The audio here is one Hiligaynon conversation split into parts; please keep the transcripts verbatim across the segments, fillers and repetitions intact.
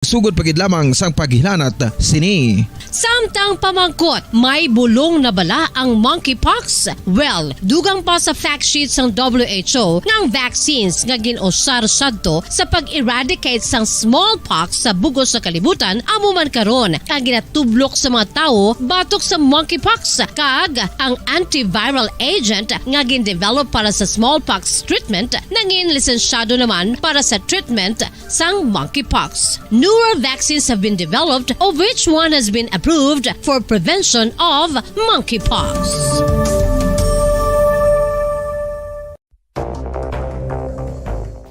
sugod pa gid lamang sang paghilanat sini. Samtang pamangkot, may bulong na bala ang monkeypox? Well, dugang pa sa fact sheet sang W H O nga ang vaccines nga gin-usar sadto sa pag-eradicate sang smallpox sa bug-os sa kalibutan amo man karon ang ginatublok sa mga tawo batok sa monkeypox, kag ang antiviral agent nga gin-develop para sa smallpox treatment nangin lisensyado naman para sa treatment sang monkeypox. Newer vaccines have been developed, of which one has been approved for prevention of monkeypox.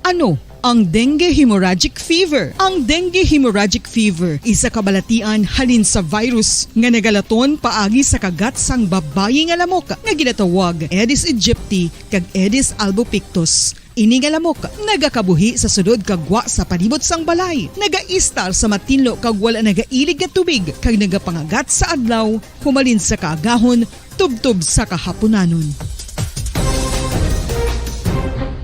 Ano ang dengue hemorrhagic fever? Ang dengue hemorrhagic fever isa ka balatian halin sa virus nga nagalaton paagi sa kagat sang babayi nga lamok nga ginatawag Aedes aegypti kag Aedes albopictus. Ini nga lamok nagakabuhi sa sulod kag gwa sa palibot sang balay. Nagaistar sa matinlo kag wala nagailig nga tubig kag nagapangagat sa adlaw humalin sa kaagahon tubtob sa kahapunanon.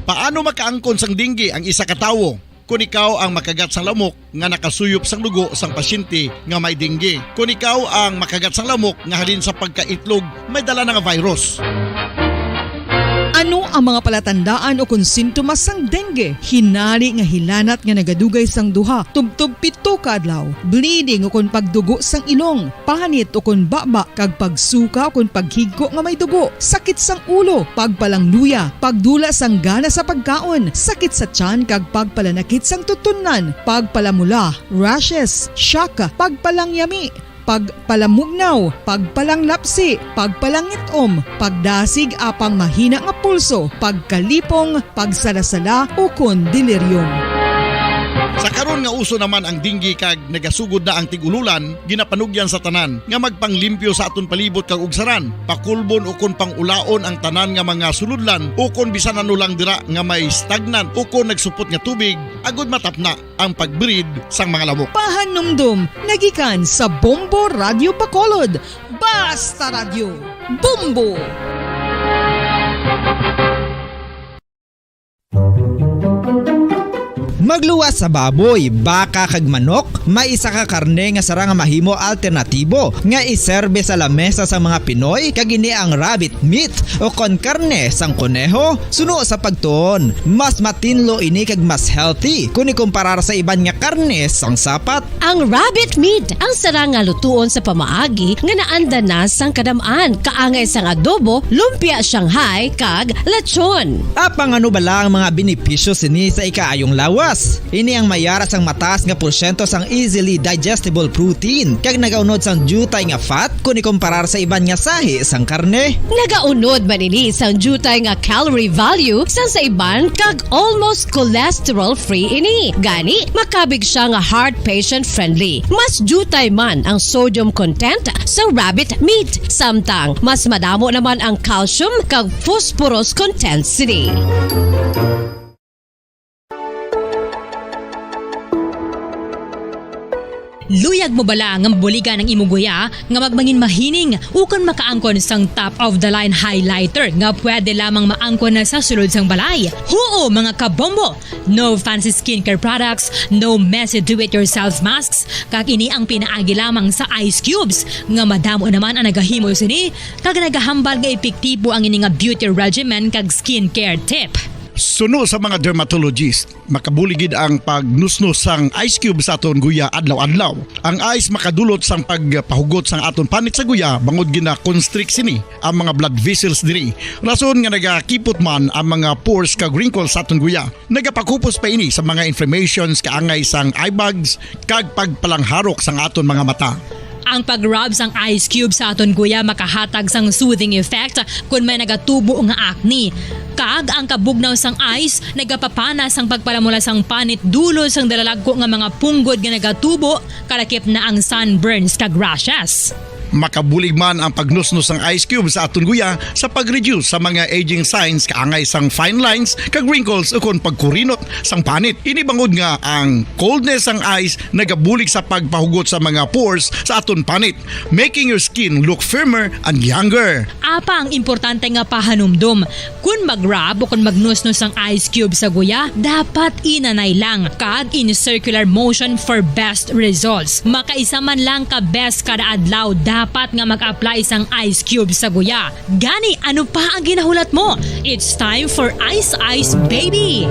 Paano makaangkon sang dengue ang isa ka tawo? Kon ikaw ang makagat sang lamok nga nakasuyop sang dugo sang pasyente nga may dengue. Kon ikaw ang makagat sang lamok nga halin sa pagkaitlog may dala na nga virus. Ano ang mga palatandaan o kon sintomas sang dengue? Hinari nga hilanat nga nagadugay sang duha tubtob pito ka adlaw, bleeding o kon pagdugo sang ilong, panit o kon baba, kag pagsuka o kon paghigko nga may dugo, sakit sang ulo, pagpalangluya, pagdula sang gana sa pagkaon, sakit sa tiyan kag pagpalanakit sang tutunlan, pagpalamula, rashes, shock, pagpalangyami, pagpalamugnaw, pagpalanglapsi, pagpalangit-om, pagdasig apang mahina nga pulso, pagkalipong, pagsalasala, ukon delirium. Sa karon nga uso naman ang dengue kag nagasugod na ang tig-ululan, ginapanugyan sa tanan nga magpanglimpyo sa aton palibot kag ugsaran, pakulbon ukon pang-ulaon ang tanan nga mga sulodlan ukon bisan ano lang dira nga may stagnant ukon nagsupot nga tubig, agud matapna ang pag-breed sang mga lamok. Pahanumdom nagikan sa Bombo Radio Bacolod. Basta Radyo, Bombo! Magluwas sa baboy, baka, kag manok, may isa ka karne nga sarang nga mahimo alternatibo nga iserbe sa lamesa sang mga Pinoy, kag ini ang rabbit meat o kon karne sang koneho. Suno sa pagtuon, mas matinlo ini kag mas healthy kon ikumparar sa iban nga karne sang sapat. Ang rabbit meat ang sarang nga lutuon sa pamaagi nga naanda na sang kadam-an, kaangay sang adobo, lumpia Shanghai, kag lechon. Apang ano bala ang mga benepisyo sini sa ikaayong lawas? Ini ang mayara sang mataas nga porsyento sang easily digestible protein, kag nagaunod sang diutay nga fat kon ikumparar sa iban nga sahi sang karne. Nagaunod man ini sang diutay nga calorie value sang sa iban, kag almost cholesterol-free ini. Gani, makabig siya nga heart patient-friendly. Mas diutay man ang sodium content sa rabbit meat, samtang mas madamo naman ang calcium kag phosphorus content sini. Luyag mo bala nga mabuligan ang imo guya nga magmangin mahining ukon makaangkon sang top-of-the-line highlighter nga pwede lamang maangkon na sa sulod sang balay? Huo, mga kabombo! No fancy skincare products, no messy do-it-yourself masks, kag ini ang pinaagi lamang sa ice cubes, nga madamo naman ang nagahimo sini, kag nagahambal nga epektibo ang ini nga beauty regimen kag skincare tip. Suno sa mga dermatologist, makabulig gid ang pagnusnos sang ice cube sa aton guya adlaw-adlaw. Ang ice makadulot sang pagpahugot sang aton panit sa guya, bangod gina-constrict sini ang mga blood vessels diri. Rason nga nagakipot man ang mga pores kag wrinkles sa aton guya. Nagapakupos pa ini sa mga inflammations kaangay sang eye bags kag pagpalangharok sang aton mga mata. Ang pag-rub sang ice cube sa aton guya makahatag sang soothing effect kon may nagatubo nga acne. Kag ang kabugnaw sang ice nagapapana sang pagpalamula sang panit dulot sang dalalagko nga mga punggod nga nagatubo, kalakip na ang sunburns kag rashes. Makabulig man ang pagnusnos sang ice cube sa aton guya sa pag-reduce sa mga aging signs kaangay sang fine lines kag wrinkles ukon pagkurinot sang panit. Ini bangod nga ang coldness sang ice nagabulig sa pagpahugot sa mga pores sa aton panit, making your skin look firmer and younger. Apang importante nga pahanumdom, kon mag-rub o kon magnusnos ang ice cube sa guya, dapat inanay lang kag in circular motion for best results. Makaisa man lang ka beses kada adlaw dapat nga mag-apply sang ice cube sa guya. Gani, ano pa ang ginahulat mo? It's time for Ice Ice Baby!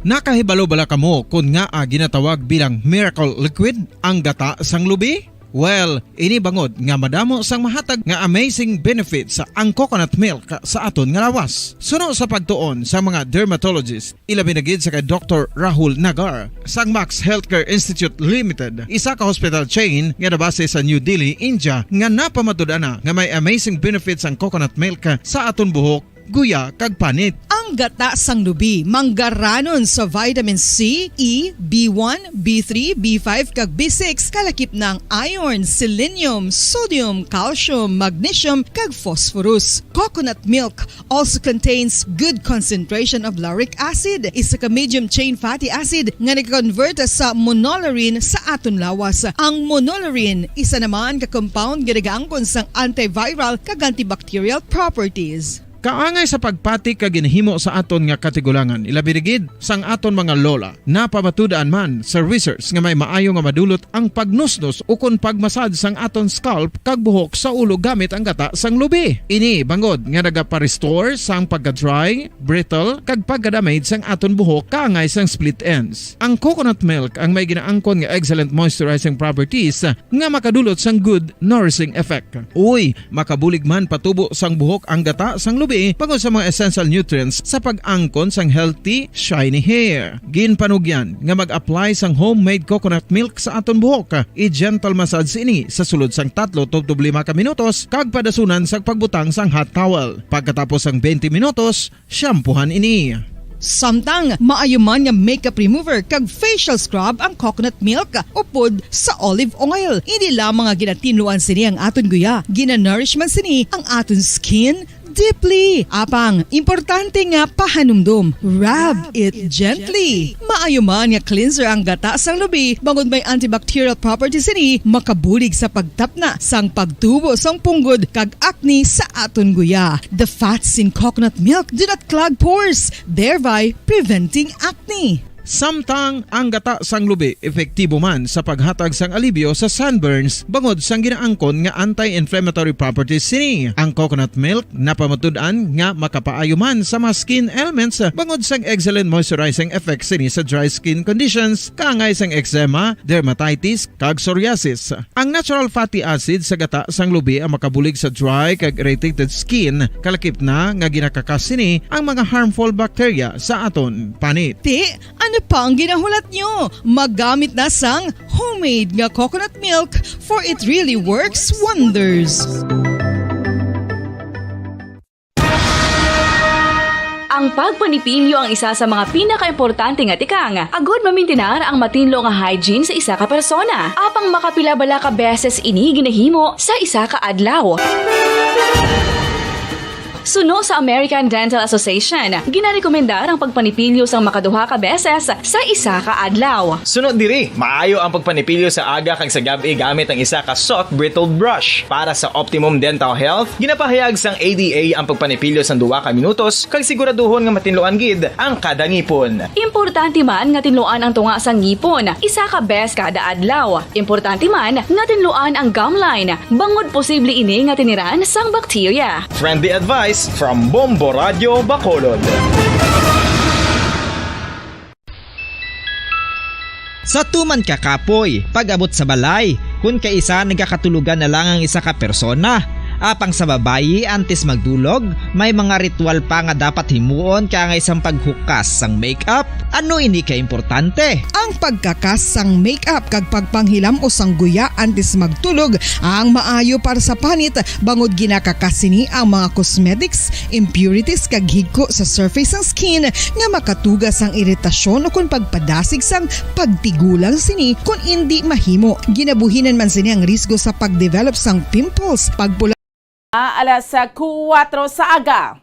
Nakahibalo bala kamo kon ngaa ginatawag bilang miracle liquid ang gata sang lubi? Well, ini bangod nga madamo sang mahatag nga amazing benefits ang coconut milk sa aton nga lawas. Suno sa pagtuon sa mga dermatologist, ilabi na gid sa kay Doktor Rahul Nagar sang Max Healthcare Institute Limited, isa ka hospital chain nga nabase sa New Delhi, India, nga napamatud-an na nga may amazing benefits ang coconut milk sa aton buhok, guya, kag panit. Ang gata sang lubi manggaranon sa vitamin C, E, B one, B three, B five, kag B six, kalakip na ang iron, selenium, sodium, calcium, magnesium, kag phosphorus. Coconut milk also contains good concentration of lauric acid, isa ka medium chain fatty acid nga nagakonvert sa monolaurin sa aton lawas. Ang monolaurin, isa naman ka compound nga nagaangkon sang antiviral kag antibacterial properties. Kaangay sa pagpati kag ginahimo sa aton nga katigulangan, ilabi na gid sang aton mga lola. Napamatud-an man sa research nga may maayo nga madulot ang pagnusnos ukon pagmasad sang aton scalp kag buhok sa ulo gamit ang gata sang lubi. Ini bangod nga nagapa-restore sang pagka-dry, brittle, kag pagka-damage sang aton buhok kaangay sang split ends. Ang coconut milk ang may ginaangkon nga excellent moisturizing properties nga makadulot sang good nourishing effect. Uy, makabulig man patubo sang buhok ang gata sang lubi bangod sa mga essential nutrients sa pag-angkon sang healthy, shiny hair. Ginpanugyan nga mag-apply sang homemade coconut milk sa aton buhok. I-gentle massage ini sa sulod sang tatlo tubtob lima ka minutos kag padasunan sang pagbutang sang hot towel. Pagkatapos sang twenty minutos, shampoohan ini. Samtang maayo man nga makeup remover kag facial scrub ang coconut milk upod sa olive oil. Hindi lamang nga ginatinluan sini ang aton guya, ginanourish man sini ang aton skin deeply. Apang, importante nga pahanumdom, rub it gently. Maayo man nga cleanser ang gata sang lubi bangod may antibacterial properties sini, makabulig sa pagtapna sang pagtubo sang punggod kag acne sa aton guya. The fats in coconut milk do not clog pores, thereby preventing acne. Samtang ang gata sang lubi epektibo man sa paghatag sang alibyo sa sunburns bangod sang ginaangkon nga anti-inflammatory properties sini. Ang coconut milk napamatud-an nga makapaayo man sa mga skin ailments bangod sang excellent moisturizing effect sini sa dry skin conditions, kaangay sang eczema, dermatitis, kag psoriasis. Ang natural fatty acid sa gata sang lubi ang makabulig sa dry kag irritated skin, kalakip na nga ginakakas sini ang mga harmful bacteria sa aton panit. Ti, ano pa ang ginahulat nyo? Magamit na sang homemade nga coconut milk, for it really works wonders. Ang pagpanipilyo ang isa sa mga pinakaimportante nga tikang agud mamintinar ang matinlo nga hygiene sa isa ka persona. Apang makapila bala ka beses ini ginahimo sa isa ka adlaw? Suno sa American Dental Association, ginarekomendar ang pagpanipilyo sang makaduha ka beses sa isa ka adlaw. Suno diri, maayo ang pagpanipilyo sa aga kag sa gab-i gamit ang isa ka soft bristled brush. Para sa optimum dental health, ginapahayag sang A D A ang pagpanipilyo sang duha ka minutos kag siguraduhon nga matinluan gid ang kada ngipon. Importante man nga tinluan ang tunga sang ngipon isa ka beses kada adlaw. Importante man nga tinluan ang gum line, bangod posible ini nga tiniran sang bakterya. Friendly advice from Bombo Radio Bacolod. Sa tuman ka kapoy, pag-abot sa balay, kun kaisa nagakatulogan na lang ang isa ka persona, Apang sa babayi, antes magdulog, may mga ritual pa nga dapat himuon, kaangay sang paghukas sang makeup. Ano ini ka importante? Ang pagkakas sang makeup kag pagpanghilam-os sang guya antes magtulog ang maayo para sa panit, bangod ginakakas sini ang mga cosmetics, impurities kag higko sa surface sang skin nga makatuga sang iritasyon ukon pagpadasig sang pagtigulang sini kon indi mahimo. Ginabuhinan man sini ang risgo sa pagdevelop sang pimples, pagpula. Alas kuwatro sa aga.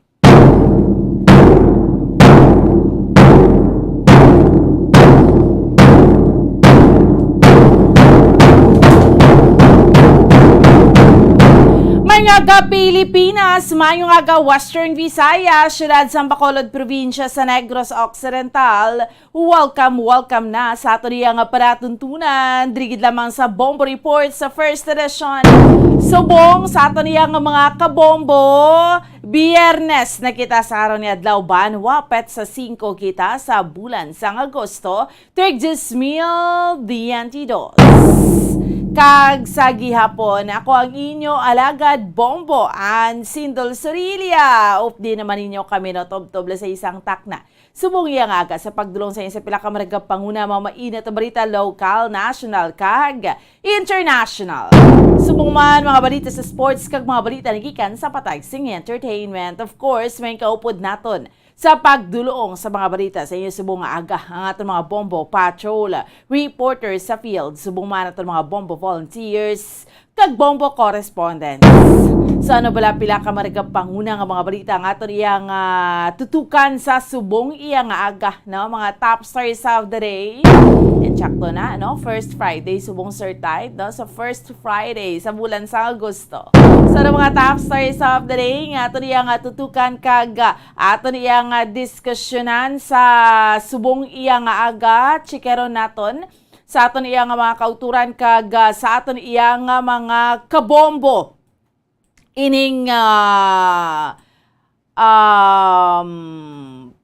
Mga ga-Pilipinas, mayong aga, Western Visayas, siyudad sang Bacolod, probinsya sa Negros Occidental. Welcome, welcome na sa aton iya nga palatuntunan, diri gid lamang sa Bombo Report sa first edition. Subong sa aton iya nga mga kabombo, Biyernes na kita sa aron ni adlaw, banwa pet sa singko kita sa bulan sang Agosto, tuig diyes mil dientidós. Kag sa gihapon, ako ang inyo alagad bombo, Ann Sindol Sorilia. Updi naman ninyo kami, no, tubtob lang sa isang takna. Subong iya nga aga sa pagdulong sa inyo sa pila ka maragap panguna, mga mainit nga balita, lokal, national, kag international. Subong man, mga balita sa sports, kag mga balita nagikan sa patag sing entertainment. Of course, may kaupod naton sa pagdulong sa mga balita sa inyo subong nga aga ang aton mga bombo patrol, reporters sa field, subong man aton mga bombo volunteers, kag bombo correspondents. So, ano bala pila ka maragap panguna nga mga balita ang aton iyang, ah, tutukan sa subong iya nga aga, no? Mga top stories of the day. Insakto na, no? First Friday, subong Sir Tide, no? So, first Friday sa bulan sa Agosto. So, ano mga top stories of the day nga aton iyang, ah, tutukan kag, ah, aton iyang, ah, diskusyonan sa subong iya nga aga, chikeron naton sa aton iya nga mga kauturan kag, ah, sa aton iya nga mga kabombo. Ining, ah, um,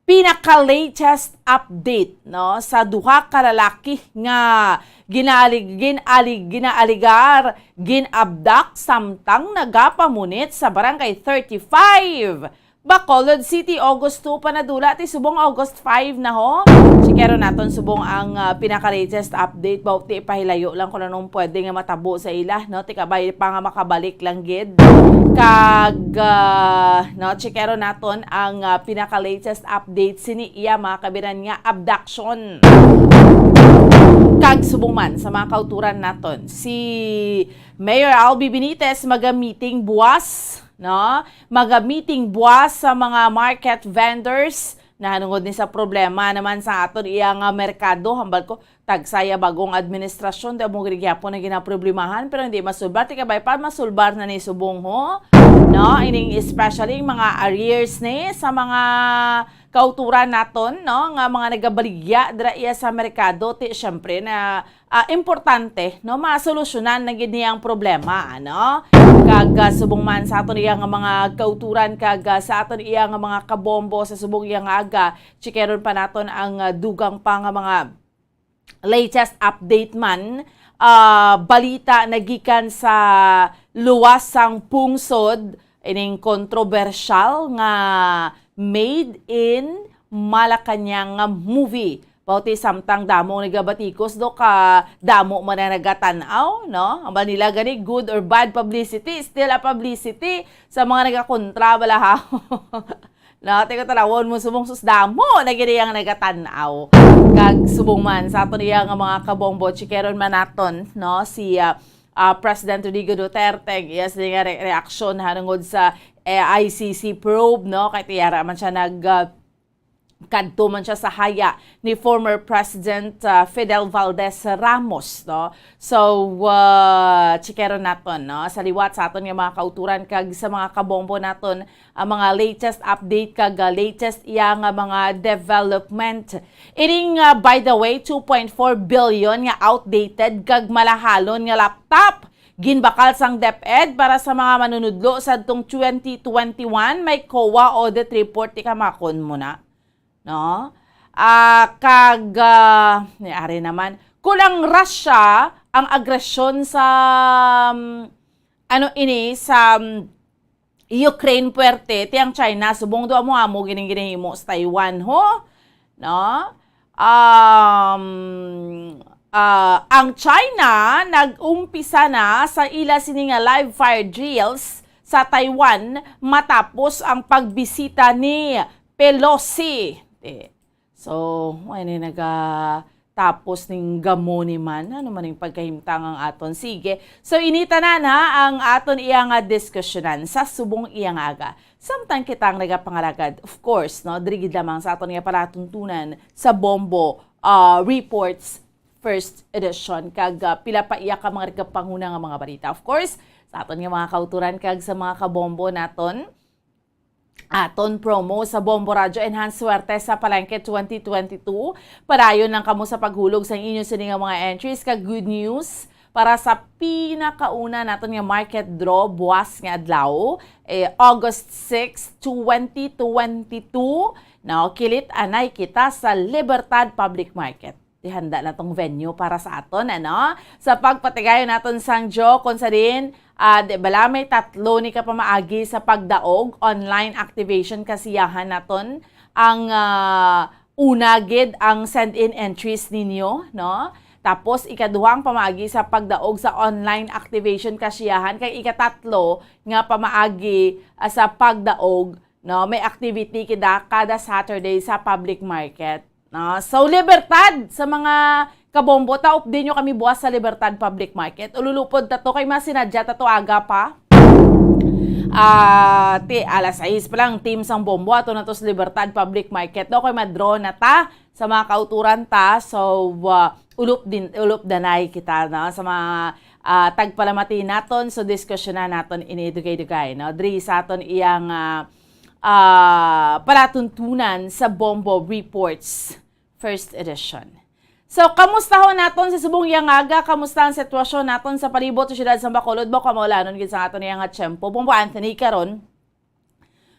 pinaka-latest update, no, sa duha ka lalaki nga ginalig-, ginalig-, ginaaligar, gin-abduct samtang nagapamunit sa Barangay thirty-five, Bacolod City. August two pa nadula, ti subong August five na ho. Chikeron naton subong ang, ah, pinaka-latest update. Bawti pahilayo lang kung anong pwede nga matabo sa ila, no? Ti kabay pa nga makabalik lang gid. Kag, ah, no, chikeron naton ang, ah, pinaka-latest update sini iya, mga kabiran, nga abduction. Kag subong man sa mga kauturan naton, si Mayor Albee Benitez maga-meeting buwas, no? Maga-meeting buwas sa mga market vendors nahanungod ni sa problema naman sa aton iya nga merkado. Hambal ko, tagsaya bagong administrasyon, di mo gid gihapon na ginaproblemahan, pero hindi masulbar. Ti kabay pa, masulbar na ni subong ho, no? Ining especially yung mga arrears ni sa mga kauturan naton, no, nga mga nagabaligya dira iya sa merkado, ti syempre na, ah, importante, no, masolusyonan na gid niya ang problema, ano? Kag, ah, subong man sa aton iya nga mga kauturan kag, ah, sa aton iya nga mga kabombo sa subong iya nga aga, chikeron pa naton ang, ah, dugang pa nga mga latest update man, ah, balita nagikan sa luwas sang pungsod, ining kontrobersyal nga Made in Malacañang nga movie. Bawti samtang damo ang nagabatikos, do, ka damo man ang nagatan-aw, no? Ang ba nila gani, good or bad publicity, still a publicity sa mga nagakontra bala, ha? No, ti ko tanawon mo subong sus damo na gid ang nagatan-aw. Kag subong man sa aton iya nga mga kabombo, chikeron man naton, no, si, ah, ah, President Rodrigo Duterte, ang iya sini nga re-, reaksyon hanungod sa, eh, I C C probe, no, kay tiyara man siya nag, ah, kadto man siya sa haya ni former President, ah, Fidel Valdez Ramos, no? So, ah, chikeron naton, no? Sa liwat sa aton nga mga kauturan kag sa mga kabombo naton, ang mga latest update kag, ah, latest iya nga mga development. Ining, ah, by the way, two point four billion nga outdated kag malahalon nga laptop ginbakal sang DepEd para sa mga manunudlo sadtong twenty twenty-one, may COA audit report, ti kamakon mo na. No? Ah, kag, ah, ni ari naman, kulang Russia ang agresyon sa, um, ano ini, sa, um, Ukraine puwerte, ti ang China subong daw amo-amo gining ginahimo sa Taiwan, ho? No? Um, ah, ang China nag-umpisa na sa ila sini nga live fire drills sa Taiwan matapos ang pagbisita ni Pelosi. Eh, So, wala na nagatapos ning gamo ni man. Ano man yung pagkahimtang ang aton? Sige. So, ini tanan, ha, ang aton iya nga diskusyonan sa subong iya nga aga. Samtang kita ang nagapangalagad, of course, no, diri gid lamang sa aton nga palatuntunan sa Bombo, ah, Reports First Edition. Kag, ah, pila pa iya ka mga nagapanguna nga mga balita. Of course, sa aton nga mga kauturan kag sa mga kabombo naton, aton promo sa Bombo Radyo Enhance Swerte sa Palengke twenty twenty-two. Padayon lang kamo sa paghulog sa inyo sini nga mga entries kag good news para sa pinakauna naton nga market draw buwas nga adlaw, eh, August six, twenty twenty-two. Now, kilit anay kita sa Libertad Public Market. Di handa na tong venue para sa aton, ano? Sa pagpatigayon naton sang Joe, kung sa din, ah, di bala may tatlo ni ka pamaagi sa pagdaog, online activation kasiyahan naton. Ang, ah, una gid ang send-in entries ninyo, no? Tapos, ikaduha ang pamaagi sa pagdaog sa online activation kasiyahan, kay ikatatlo nga pamaagi, ah, sa pagdaog, no? May activity kita kada Saturday sa public market. No? So, Libertad, sa mga kabombo, ta-update nyo kami buwas sa Libertad Public Market. Ululupod ta to, kay masinadya ta to aga pa. Ah, ti, alas sais pa lang, team sang bombo, ato na to sa Libertad Public Market. No? Kay madraw na ta sa mga kauturan ta. So, ah, ulup din, ulup danay kita, no? Sa mga, ah, tagpalamati naton, so diskusyonan naton ini dugay-dugay, no? Diri sa aton iyang, ah, ah, palatuntunan sa Bombo Reports First Edition. So, kamustahon naton sa subong iya nga aga, kamusta ang sitwasyon naton sa palibot sa siyudad sa Bacolod? Ba, kamaulanon gid sa aton iya nga tiyempo. Bombo Anthony, karon,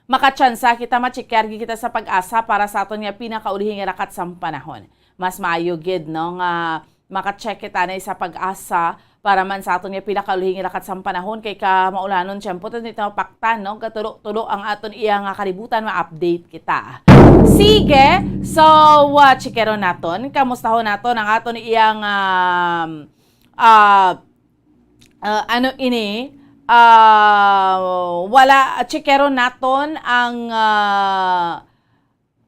makatsansa kita, ma-check kita sa PAGASA para sa aton nga pinakaulihing rakat sang panahon. Mas maayo gid, no, nga maka-check kita na sa PAGASA para man sa aton nga pinakaulihing rakat sang panahon, kay kamaulanon, tiyempo, ta hindi ta mapaktan, no? Gatulo-tulo ang aton iya nga kalibutan, ma-update kita. Sige, so, uh, checkeron naton, kamustahon naton ang aton iyang, um, uh, uh, ano ini, uh, wala, checkeron naton ang, uh,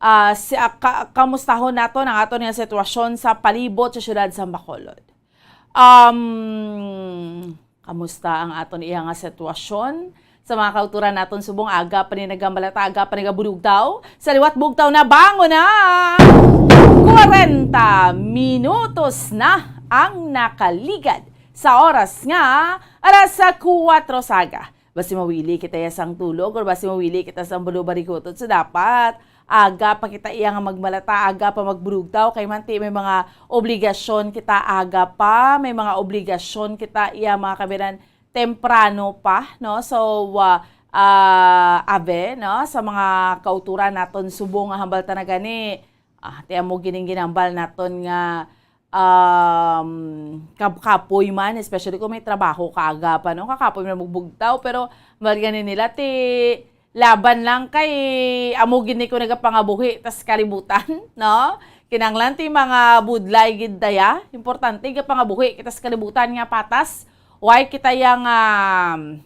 Ah, si, ah, ka-, kamustahon naton ang aton nga sitwasyon sa palibot sa siyudad sa Bacolod. Um, kamusta ang aton iya nga sitwasyon? Sa mga kauturan naton subong, aga pa ni nagamalata, aga pa ni gabulugtaw. Sa liwat bugtaw na, bangon na! Kwarenta minutos na ang nakaligad sa oras nga alas kuwatro sa aga. Basi mawili kita ya sang tulog or basi mawili kita sang balubarikutot. So, dapat aga pa kita iya nga magmalata, aga pa magbulugtaw, kay manti may mga obligasyon kita aga pa, may mga obligasyon kita iya, mga kabiran, temprano pa, no? So, ah, ah, abe, no, sa mga kauturan naton subong nga hambal ta na gani, ah, ti amo gining ginambal naton nga um, kap-, kapoy man, especially kung may trabaho ka aga pa, no? Kakapoy man magbugtaw, pero mahal gani nila, ti laban lang kay amo gini ko nagapangabuhi tas kalibutan, no? Kinanglan ti mga budlay gid daya. Importante gapangabuhi kita sa kalibutan nga patas. Why kita yang, um,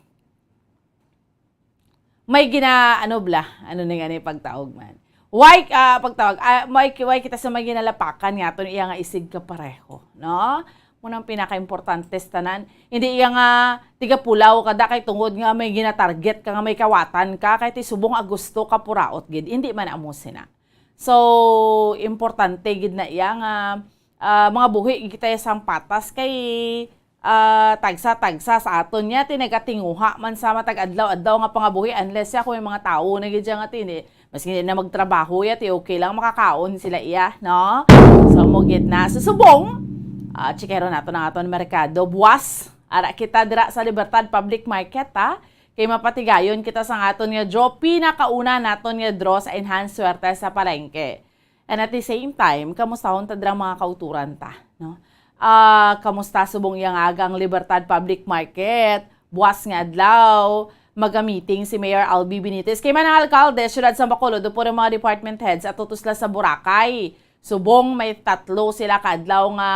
may gina-, ano bala? Ano na nga ni pagtawag man? Why, ah, pagtawag? Ah, may, why kita sa may ginalapakan nga aton iya nga isig kapareho, no? Muna ang pinakaimportante sa tanan. Hindi iya nga tiga pulaw ka da kay tungod nga may ginatarget ka nga may kawatan ka kay ti subong Agosto ka puraot gid. Hindi man amo sina. So, importante gid na iya nga, ah, mga buhi gid kita sang patas kay ah, tagsa-tagsa sa aton niya, ti nagatinguha man sa matag adlaw-adlaw nga pangabuhi, unless ya kung may mga tawo na gid siya nga tini, maski hindi na magtrabaho ya, ti okay lang, makakaon sila iya, no? So, mo gid na. So, subong, ah, checkeron nato ang aton merkado. Buwas, ara kita dira sa Libertad Public Market, ha? Kay mapatigayon kita sa aton nga draw, pinakauna naton nga draw sa Enhanced Swerte sa Palengke. And at the same time, kamustahon ta dira mga kauturan ta, no? Ah, kamusta subong yang agang Libertad Public Market? Buwas nga adlaw, maga-meeting si Mayor Albi Benitez. Kay man ang alkalde, siyudad sa Bacolod, upod ang mga department heads, ato to sila sa Boracay. Subong may tatlo sila ka adlaw nga,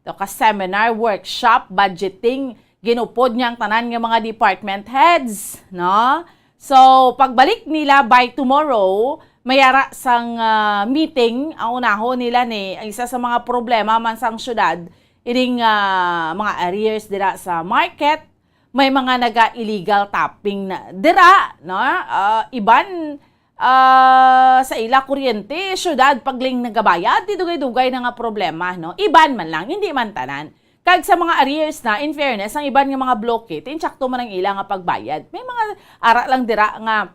to ka seminar, workshop, budgeting, ginupod niya ang tanan nga mga department heads, no? So, pagbalik nila by tomorrow, may ara sang, ah, meeting, ang unahon nila ni, ang isa sa mga problema man sang syudad, ining, ah, mga arrears dira sa market, may mga naga-illegal tapping na dira, no? Ah, iban, ah, sa ila kuryente, syudad pagling nagabayad, di dugay-dugay na nga problema, no? Iban man lang, hindi man tanan. Kag sa mga arrears na, in fairness, ang iban nga mga bloke, tinsakto man ang ila nga pagbayad. May mga ara lang dira nga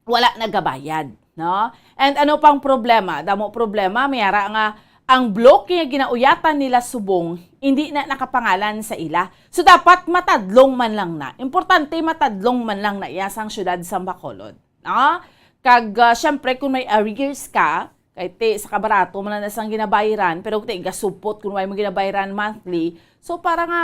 wala nagabayad, no? And ano pang problema? Damo problema, may ara nga ang bloke nga ginauyatan nila subong, hindi na nakapangalan sa ila. So, dapat matadlong man lang na. Importante, matadlong man lang na iya sang syudad sa Bacolod, no? Kag, ah, syempre, kung may arrears ka, kay ti, sa kabarato man lang na sang ginabayaran, pero ti, gasupot kung may mo ginabayaran monthly, so para nga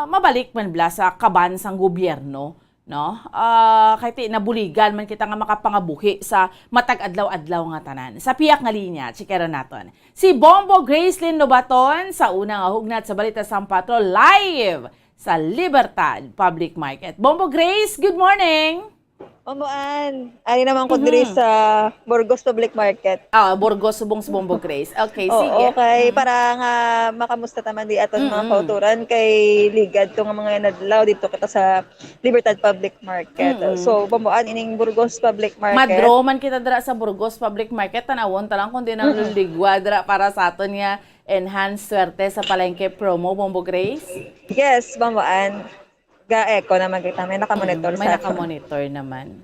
mabalik man bala sa kaban sang gobyerno, no? Ah, kay ti, nabuligan man kita nga makapangabuhi sa matag adlaw-adlaw nga tanan. Sa piyak nga linya, chikero naton si Bombo Gracelyn Lobaton sa una nga hugnat sa Balita sang Patrol, live sa Libertad Public Market. Bombo Grace, good morning! Bombo Ann, ari naman ko diri Mhm. sa Burgos Public Market. Ah, Burgos, subong sa Bombo Grace. Okay, Oo, sige. okay. Mm. Para nga makamusta ta man di aton mga Mm-mm. kautoran kay ligad to nga mga inadlaw dito kita sa Libertad Public Market. Mm-mm. So, Bombo Ann, ining Burgos Public Market. Madro man kita dira sa Burgos Public Market, tanawon ta lang kung di na Mm-mm. luligwa dira para sa aton nga enhanced swerte sa palengke promo, Bombo Grace. Yes, Bombo Ann. Ga-echo naman kita. May nakamonitor Mm, may sa aton. nakamonitor naman.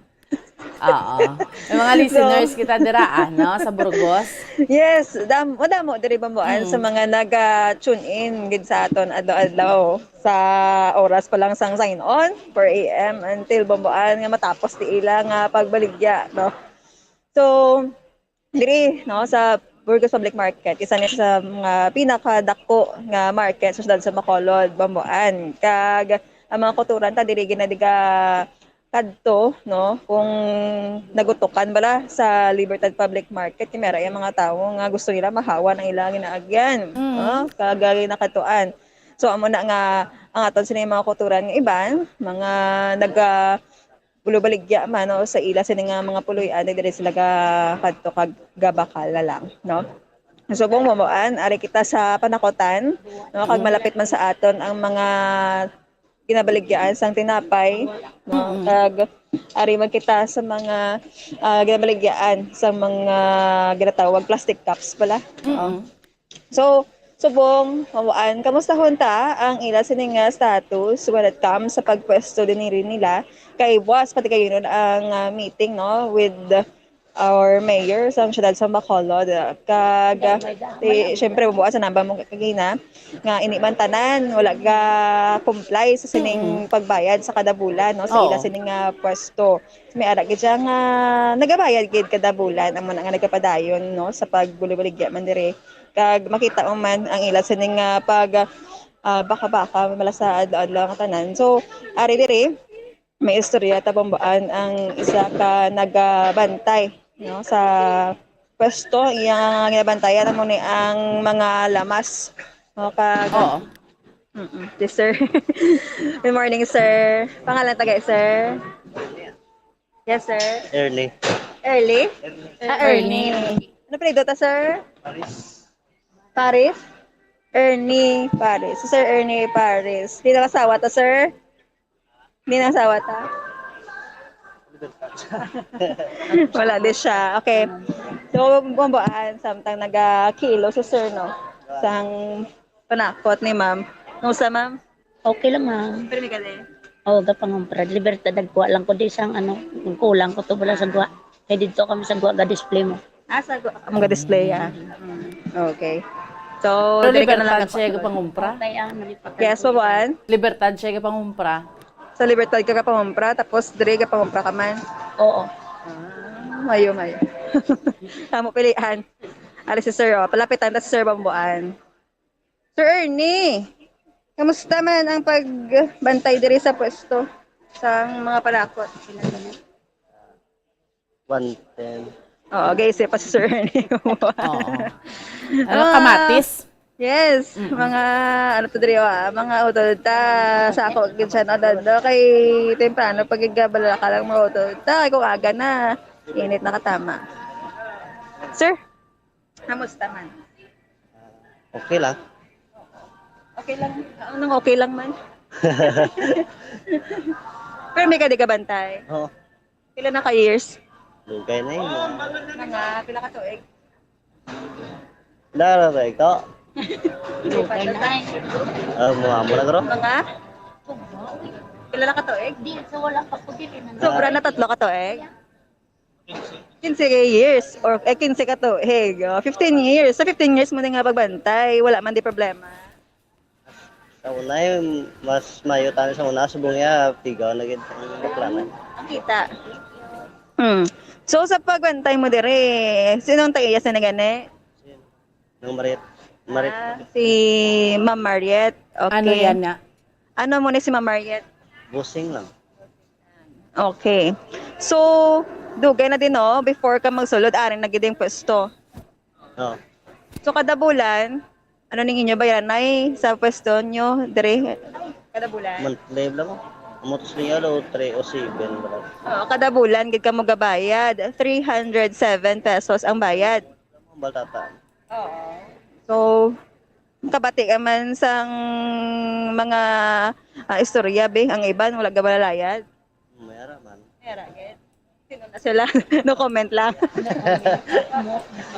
Oo. May mga So, listeners kita dira, ah, no? Sa Burgos. Yes, dam-, madamo diri, Bombo Ann, sa Mm. mga naga-tune in gid sa aton adlaw-adlaw sa oras pa lang sang sign on, four A M, until, Bombo Ann, nga matapos ti ila nga pagbaligya, no? So, diri, no, sa Burgos Public Market, isa ni sa mga pinakadako nga market sa siyudad sa Bacolod, Bombo Ann. Kag ang mga kautoran ta diri ginadiga kadto, no, kung nagutukan bala sa Libertad Public Market, kay may ara ang mga tawo nga gusto nila mahawan ang ilang ginaagyan, Mm. no, kag ginakadtuan. So, amo na nga ang aton sini mga kautoran nga iban, mga naga-, bulubaligya man, no, sa ila sini nga mga puloy-an, diri sila ga-, kadto kag gabakal na lang, no? So, Bombo Ann, ari kita sa panakutan, no, kag malapit man sa aton ang mga ginabaligyaan sang tinapay, no? Mm-mm. Kag ari man kita sa mga, ah, ginabaligyaan sang mga ginatawag plastic cups pala. Oo. Mm-mm. So, subong, Bombo Ann, kamustahon ta ang ila sini nga status when it comes sa pagpwesto dinhi nila. Kay buas pa ti kay ang, ah, meeting, no, with our mayor sa siyudad sa Bacolod. Kag, ah, ti, syempre, buas sa namba mo kagina, nga ini man tanan, wala ga-comply sa sining Mm-mm. pagbayad sa kada bulan, no, sa ila Oo. sining, ah, pwesto. May ara gid siya nga nagabayad gid kada bulan, amo na nga nagapadayon, no, sa pagbulibaligya man diri. Kag makita mo man ang ila sining, ah, pag, ah, baka-baka, mala sa adlaw-adlaw nga tanan. So, ari diri, may istorya ta, Bombo Ann, ang isa ka nagabantay, no, sa pwesto. Iya nga ginabantayan amo ni ang mga lamas, no, kag Oo. Mm-mm. Yes, sir. Good morning, sir. Pangalan tagay, sir? Yes, sir. Early. Early? Ah, Ernie. Ernie. Ano apelyido ta, sir? Paris. Paris? Ernie Paris. Si Sir Ernie Paris. Di nakasawa ta, sir? Di nakasawa ta? Wala di siya. Okay. So, Bombo Ann, samtang nagakilo si sir, no? Sang panakot ni ma'am. Kumusta, ma'am? Okay lang, ma'am. Pero may gali. Oh, gapangumpra. Libertad, nagkuha lang ko di sang ano, kulang ko to bala sa guwa. Kay dito kami sa guwa, ga-display mo. Ah, sa guwa, ang ga-display, ah. Mm. Okay. So, Pero diri ka na lang Libertad siya nagpa- gapangumpra? Patay ang nalipat. Yes, Bombo Ann? Libertad siya gapangumpra. Sa Libertad ka gapangumpra, tapos diri gapangumpra ka man? Oo. Ah, mayo, mayo. Tamo pilihan. Ari si sir, oh. Palapitan ta si Sir Bombo Ann. Sir Ernie, kamusta man ang pagbantay diri sa pwesto? Sang mga panakot. One ten. Oo, guys, pa si Sir Ernie. Oo. Ano, kamatis? Yes, mga ano to diri, ah, mga utod ta sa ako gid siya, no, Dondo, kay temprano pag igabala ka lang mga utod ta, kay kung aga na, init na katama. Sir, kamusta man? Okay lang. Okay lang. Anong okay lang man? Pero may ka di ka bantay. Oo. Pila na ka years? Dugay na yun. Mga pila ka tuig? Dara ba ito? Hindi pa na. Ah, mga mo na gro? Mga? Pila na ka tuig? Di, so wala pa ko dili na. Sobra na tatlo ka tuig? Quince years or eh, quince ka tuig. Oh, fifteen years. Sa fifteen years mo din nga pagbantay, wala man di problema. Sa una, eh, mas mayo tani sa una, subong niya, pigaw na gid ang baklanan. Ang kita. Hmm. So, sa pagbantay mo dire, sinong tag-iya sa nagani? Nang Marit, Marit, Ah, si Ma'am Mariet. Okay. Ano yan nga? Ano mo ni si Ma'am Mariet? Busing lang. Okay. So, dugay na din, no? Before ka magsulod, ari na gid yung pwesto. Oh, So, kada bulan, ano ning inyo bayaran ay sa pwesto nyo dire? Kada bulan? Monthly lang. Amo to sa niya, do, three o seven ba? Oo, kada bulan gid ka mo gabayad. Three hundred seven pesos ang bayad. Baltata. Oo. So, kabati ka man sang mga ah, istorya, be. Ang iban, wala ka malalayad. May ara man. Meron, gid. Sino na sila? No comment lang.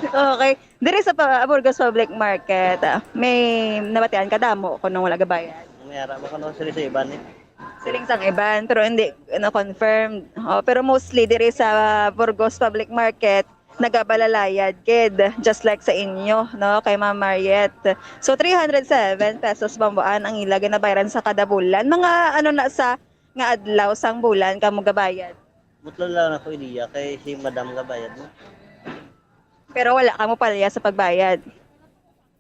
Okay. Diri sa pa- Burgos Public Market, ah, may nabatian ka damo kung nung wala gabayad. May ara man kuno sila sa iban eh. Siling sang iban, pero hindi na confirmed. Oh, pero mostly diri sa Burgos Public Market, nagabalalayad kid, just like sa inyo, no, kay Ma'am Mariet. So, three hundred seven pesos bambuan ang ila ginabayaran sa kada bulan. Mga ano na sa nga adlaw sang bulan kamo gabayad? Mutlo lang ako ideya kay si madam gabayad mo. Pero wala kamo palya sa pagbayad.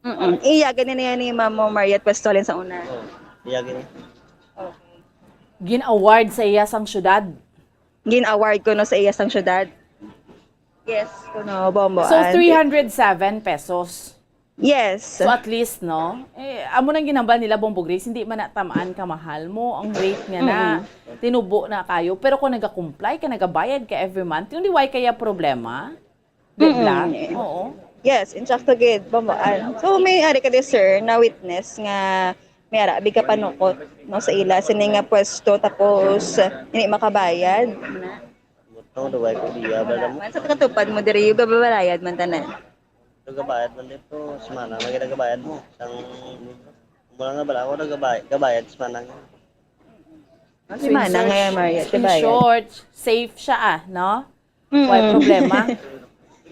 Mm. Iya gani niya ni Ma'am Mariet Puestolin sa una. Oh, iya gini. Okay. Gin-award sa iya sang syudad. Gin-award ko no sa iya sang syudad. Yes, kuno bombo. So, three hundred seven pesos. Yes. So, at least, no? Eh, amo nang ginambal nila, Bombo Grace, hindi man na tamaan ka mahal mo ang rate nga na tinubo na kayo. Pero kung nagakomply ka, nagabayad ka every month, yung di why kaya problema? Bebla? Mm. Oo. Yes, insakto gid, bambuan. So may ari ka di, sir, na witness nga may ara abi ka panukot no sa ila sini nga pwesto, tapos hindi makabayad. Mutong do why ko diya ba mo? Man sa katupad mo diri, yung gababayad man tanan. Nagabayad man dito, semana may nagabayad mo. Sang mula nga bala ako nagabayad, gabayad semana nga. Semana nga yan, Maria, In gabayad. Short, safe siya ah, no? Mm. Why problema?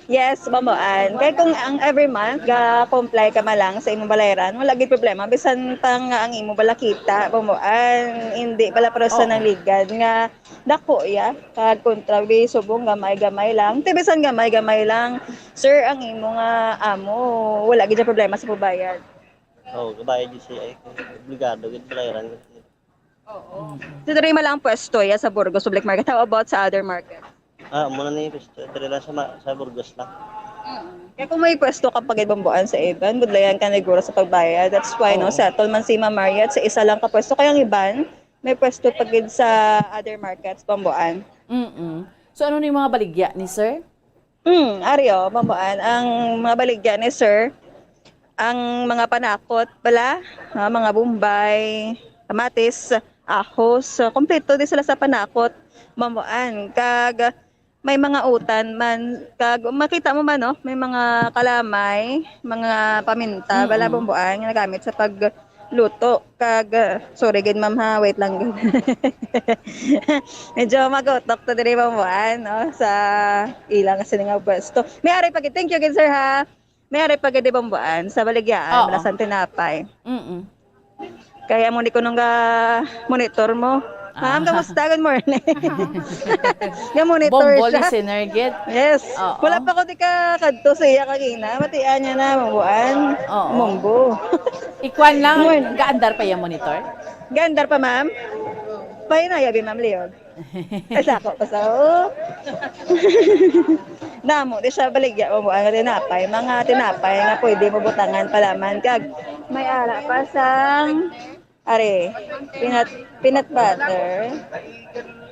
Yes, bambuan. Kay kung ang every month ga-comply ka man lang sa imong balayran, wala gid problema, bisan pa nga ang imo bala kita, bambuan, hindi bala para sa Oo. nangligad nga dako ya, kag kontra bi subong gamay-gamay lang. Ti bisan gamay-gamay lang, sir, ang imo nga amo, wala gid siya problema sa pagbayad. Oh, gabayad di siya ay obligado gid bayaran. Oo. So, diri man lang ang pwesto ya sa Burgos Public Market. How about sa other market? Ah, muna ni pwesto diri lang sa ma- sa Burgos lang. Mm. Kaya kung may pwesto ka pag ibambuan sa iban, budlayan ka niguro sa pagbayad. That's why, no, Oo. settle man si Ma'am Mariet sa isa lang ka pwesto. Kaya ang iban, may pwesto pa gid sa other markets, bambuan. Mm-mm. So, ano ni mga baligya ni sir? Hmm, ari o, bambuan. Ang mga baligya ni sir, ang mga panakot pala, ah, mga bombay, kamatis, ahos, ah, kompleto din sila sa panakot, bambuan. Kag may mga utan man, kag makita mo man, no? May mga kalamay, mga paminta, Mm-mm. bala, bambuan, nga nagamit sa pagluto. Kag, ah, sorry gid, ma'am, ha, wait lang gid. Medyo magutok to diri, bambuan, no? Sa ilang kasi nga pwesto. May ari pa gid, thank you gid, sir, ha. May ari pa gid, bambuan, sa baligyaan, Oo. wala sa tinapay. Mm-mm. Kaya mo ni ko nung ga monitor mo. Ma'am, Ah. kamusta? Good morning. Ga monitor Bombo siya. Listener gid. Yes. Oo. Wala pa ko di ka kadto sa iya kagina. Matian niya na, mabuan. Oo. Mumbo. Ikwan lang, Morning. gaandar pa yung monitor? Gandar pa, ma'am? Pahinaya, bi, Ma'am Leon. Ay, sako pa sa, oh. Namo, di siya baligya, bambuan nga tinapay. Mga tinapay nga pwede mo butangan palaman. Kag, may ara pa sang, are, peanut, peanut butter.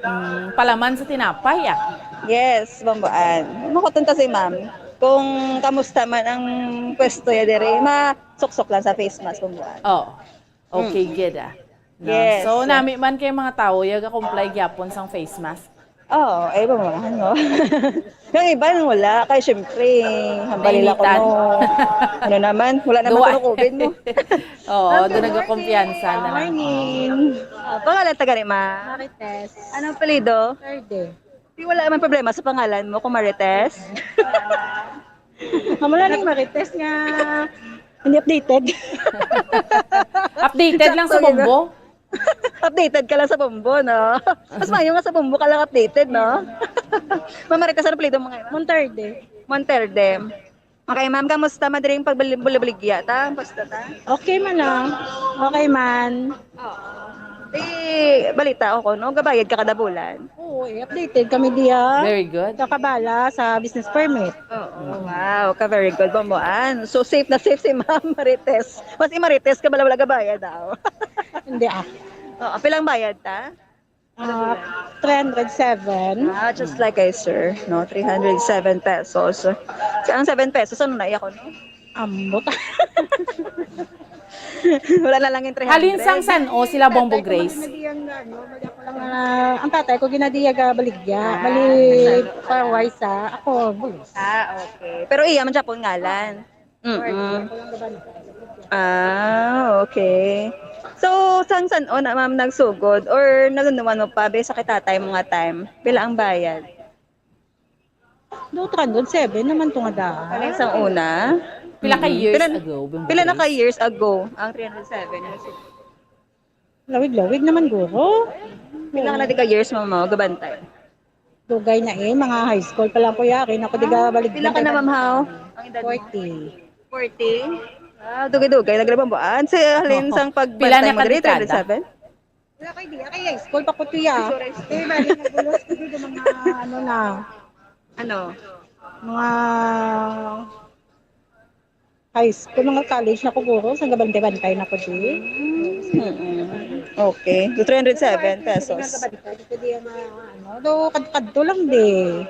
Mm, palaman sa tinapay, ah. Yes, bambuan. Makuton ta si ma'am. Kung kamusta man ang pwesto ya diri, masuksok lang sa face mask, bambuan. Oh, okay, good, ah. No? Yes. So, nami man kay mga tawo, ya ga-comply gyapon sang face mask. Oo, ay ba mo, ano? Yung iba nang wala, kay syempre, hambalila ko Nainitan. no. Ano naman, wala naman Duwa. Kuno COVID mo. Oo, doon nagkakumpiyansa na lang. Morning. Ah, pangalan taga ni ma? Marites. Anong apelyido? Verde. Di wala man problema sa pangalan mo kung Marites? Kamula ning Marites nga hindi updated. Updated lang sa Sakto yun, bombo. Updated ka lang sa bombo, no? Mas maayo nga sa bombo ka lang updated, no? Ma'am Marites, ano apelyido mo ngayon? Monterde. Monterde. Okay, ma'am, kamusta madiring pagbaligya ta? Kamusta ta? Okay man ah. Okay man. Oo. Di, balita ako, no? Gabayad ka kada bulan. Oo, eh, updated kami diya. Very good. Kakabala sa business permit. Oo, wow, ka very good, bambuan. So, safe na safe si Ma'am Marites. Mas si Marites ka bala wala gabayad daw. Hindi ah. Oo, pilang bayad ta? Ah, three hundred seven. Ah, just like I, sir, no? Three hundred seven pesos. So, ang seven pesos, ano na iya ko, no? Ambot. Wala na lang yung three hundred. Halin sang san-o sila, Bombo Grace? Ginadiyang ano, bali ako lang, ah, ang tatay ko ginadiya ga baligya. Ah, Bali, kasano ka? Parway sa ako, Bulos. Ah, okay. Pero iya man siya po ngalan. Mm-mm. Ako lang gabantay. Ah, okay. So, sang san-o na, ma'am, nagsugod? Or nalunuan mo pa, be, sa kay tatay mo nga time? Pila ang bayad? Do three hundred seven naman to nga daan. Ano yung sang una? Pila ka Mm-mm. years Pila, ago, Bombo pila na ka Grace? Years ago ang three hundred seven? Lawig-lawig naman, guro. Pila ka na di ka years mo mo gabantay? Dugay na eh, mga high school pa lang ko yari na ako di ka baligya. Pila ka na, ma'am, how? Ang edad mo? Forty. Forty? Ah, dugay-dugay. Nagrabambuan. Sa halin sang Pila pagbantay na mo ka diri, dekada? Twenty-seven? Wala kay di, kay high school pa ko tuya. Eh, bali, nagbulos ko dito mga, ano na, Ano? mga high school, mga college na ko guro, sa gabantay-bantay na ko di. Mm-mm. Okay. So, three hundred seven pesos. Dito di ang, ano, do, kad-, kadto lang di.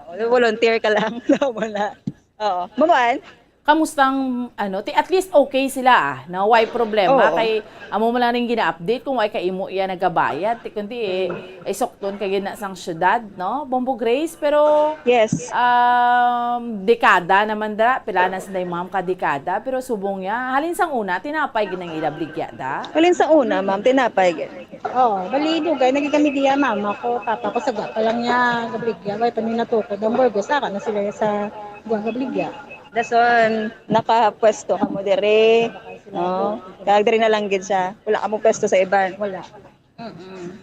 Oo, volunteer ka lang. Wala. Oo. Mamuan? Kamusta ang, ano, ti, at least okay sila, ah, no? Way problema. Oo. Kay, amo mo lang rin gina-update kung way ka imo iya nagabayad. Ti, kundi, eh, ay sukton ka gina sang syudad, no? Bombo Grace, pero, Yes. um, dekada naman dira. Pila na sa ma'am ka dekada. Pero subong niya, halin sang una, tinapay ginang ila baligya da. Halin sa una, ma'am, tinapay. Gid. Oh, bali, dugay, naging kami diya, mama ko, papa ko, saga pa lang niya, gabligya, way pa niya natukod ang burgos, saka na sila sa buwan gabligya. Dason, nakapwesto ka mo dire. No? Kag dire na lang gid siya. Wala ka mo pwesto sa iban. Wala. Mm-mm.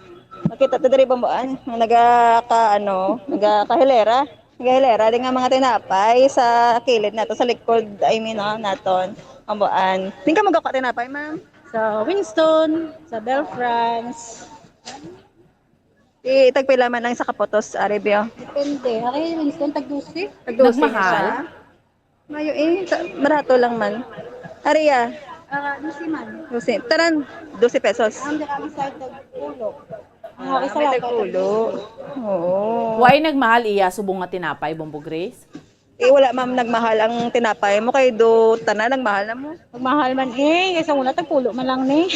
Makita ta diri, Bomboan, nga naga ka, ano, naga kahilera. Nagahilera din nga mga tinapay sa kilid nato, sa likod, I mean, no, naton. Bomboan. Din ka magkakwa tinapay, ma'am? Sa Winston, sa Belle France. Di, tagpila man ang isa ka putos, Aribio? Depende. Ari, Winston, tag dose. Tag dose na Nagmahal? siya. Mayo eh, sa, barato lang man. Aria, Ah, dose man. dose. Tanan, dose pesos. Ang dira ang side, tag pulo. Ang Ah, isa may lang, tagpulo. Oo. Way nagmahal iya subong nga tinapay, Bombo Grace? Eh, wala, ma'am, nagmahal ang tinapay mo kay do tanan nagmahal na mo. Magmahal man eh. Sa una, tagpulo man lang ni.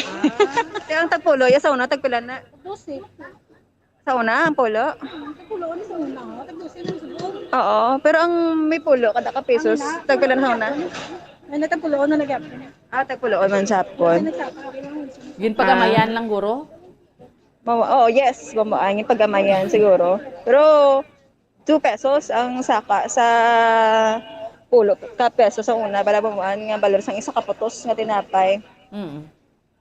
Kaya ang tagpulo, ya sa una, tagpila na. Dose. Sa una, ang pulo. Tagpulo ni sa una, oh. Tag dose lang subong. Oo, pero ang may pulo, kada ka pesos, tagpila na sa una. Ay, natagpulo na nagyapon. Ah, tagpulo man sa hapon. Nagsaka, okay lang. Ginpagamayan lang, guro? Mama, oh, yes, mama, ang pagamayan siguro. Pero two pesos ang saka sa pulo ka pesos sa una, bala, mamuan nga balor sang isa ka putos nga tinapay. Mm.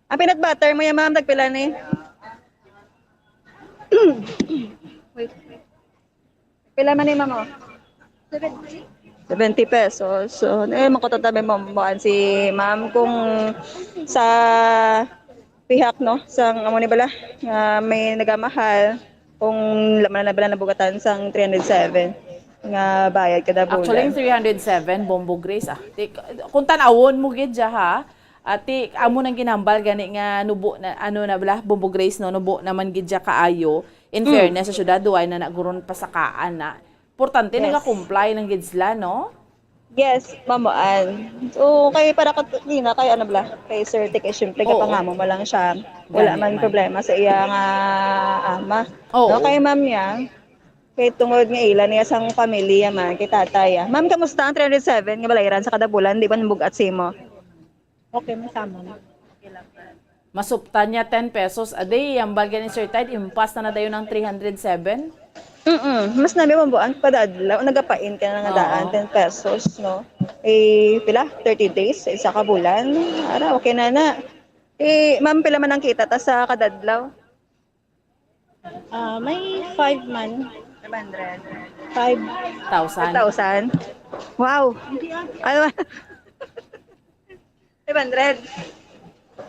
Ang peanut butter mo yan, ma'am, tagpila ni? Wait. Pila man ni, ma'am, oh? Seventy pesos. So, eh, makutotabi mo, mo si ma'am kung sa pihak, no, sang amo ni bala nga may nagamahal kung laman na bala nabugatan sang three hundred seven nga bayad kada bulan. Actually, yung three hundred seven, Bombo Grace, ah. Ti-, kung tanawon mo gid siya, ha, ati, amo nang ginambal gani nga nubo na, ano na bala, Bombo Grace, no, nubo naman gid siya kaayo. In Mm. fairness sa syudad, duway na naguron pasakaan na. Importante, Yes. nagakomply lang gid sila, no? Yes, Ma'am Ann. So, kay para kat-, kanina, kay ano bala, kay Sir Tek, eh, syempre, Oo. kapangamo mo lang siya. Wala Gani man man. problema sa iya nga ama. Oo. No, kay Ma'am niya, kay tungod nga ila niya sang pamilya man, kay tatay, ah. Ma'am, kamusta ang three hundred seven nga balayran sa kada bulan? Di ba nabugat sa imo? Okay, masama na. Masuptan niya ten pesos a day. Ang balga ni Sir Tide, impas na na dayon ang three hundred seven. Mm-mm. Mas nami mo buwan kada adlaw, nagapain ka na nga Oo. daan, ten pesos, no? Eh, pila? Thirty days, isa ka bulan. Ara, okay na na. Eh, ma'am, pila man ang kita ta sa kada adlaw? Ah, may five man. Five hundred. Five. Thousand. Five thousand? Wow. Hindi, ah. Ano? Five hundred?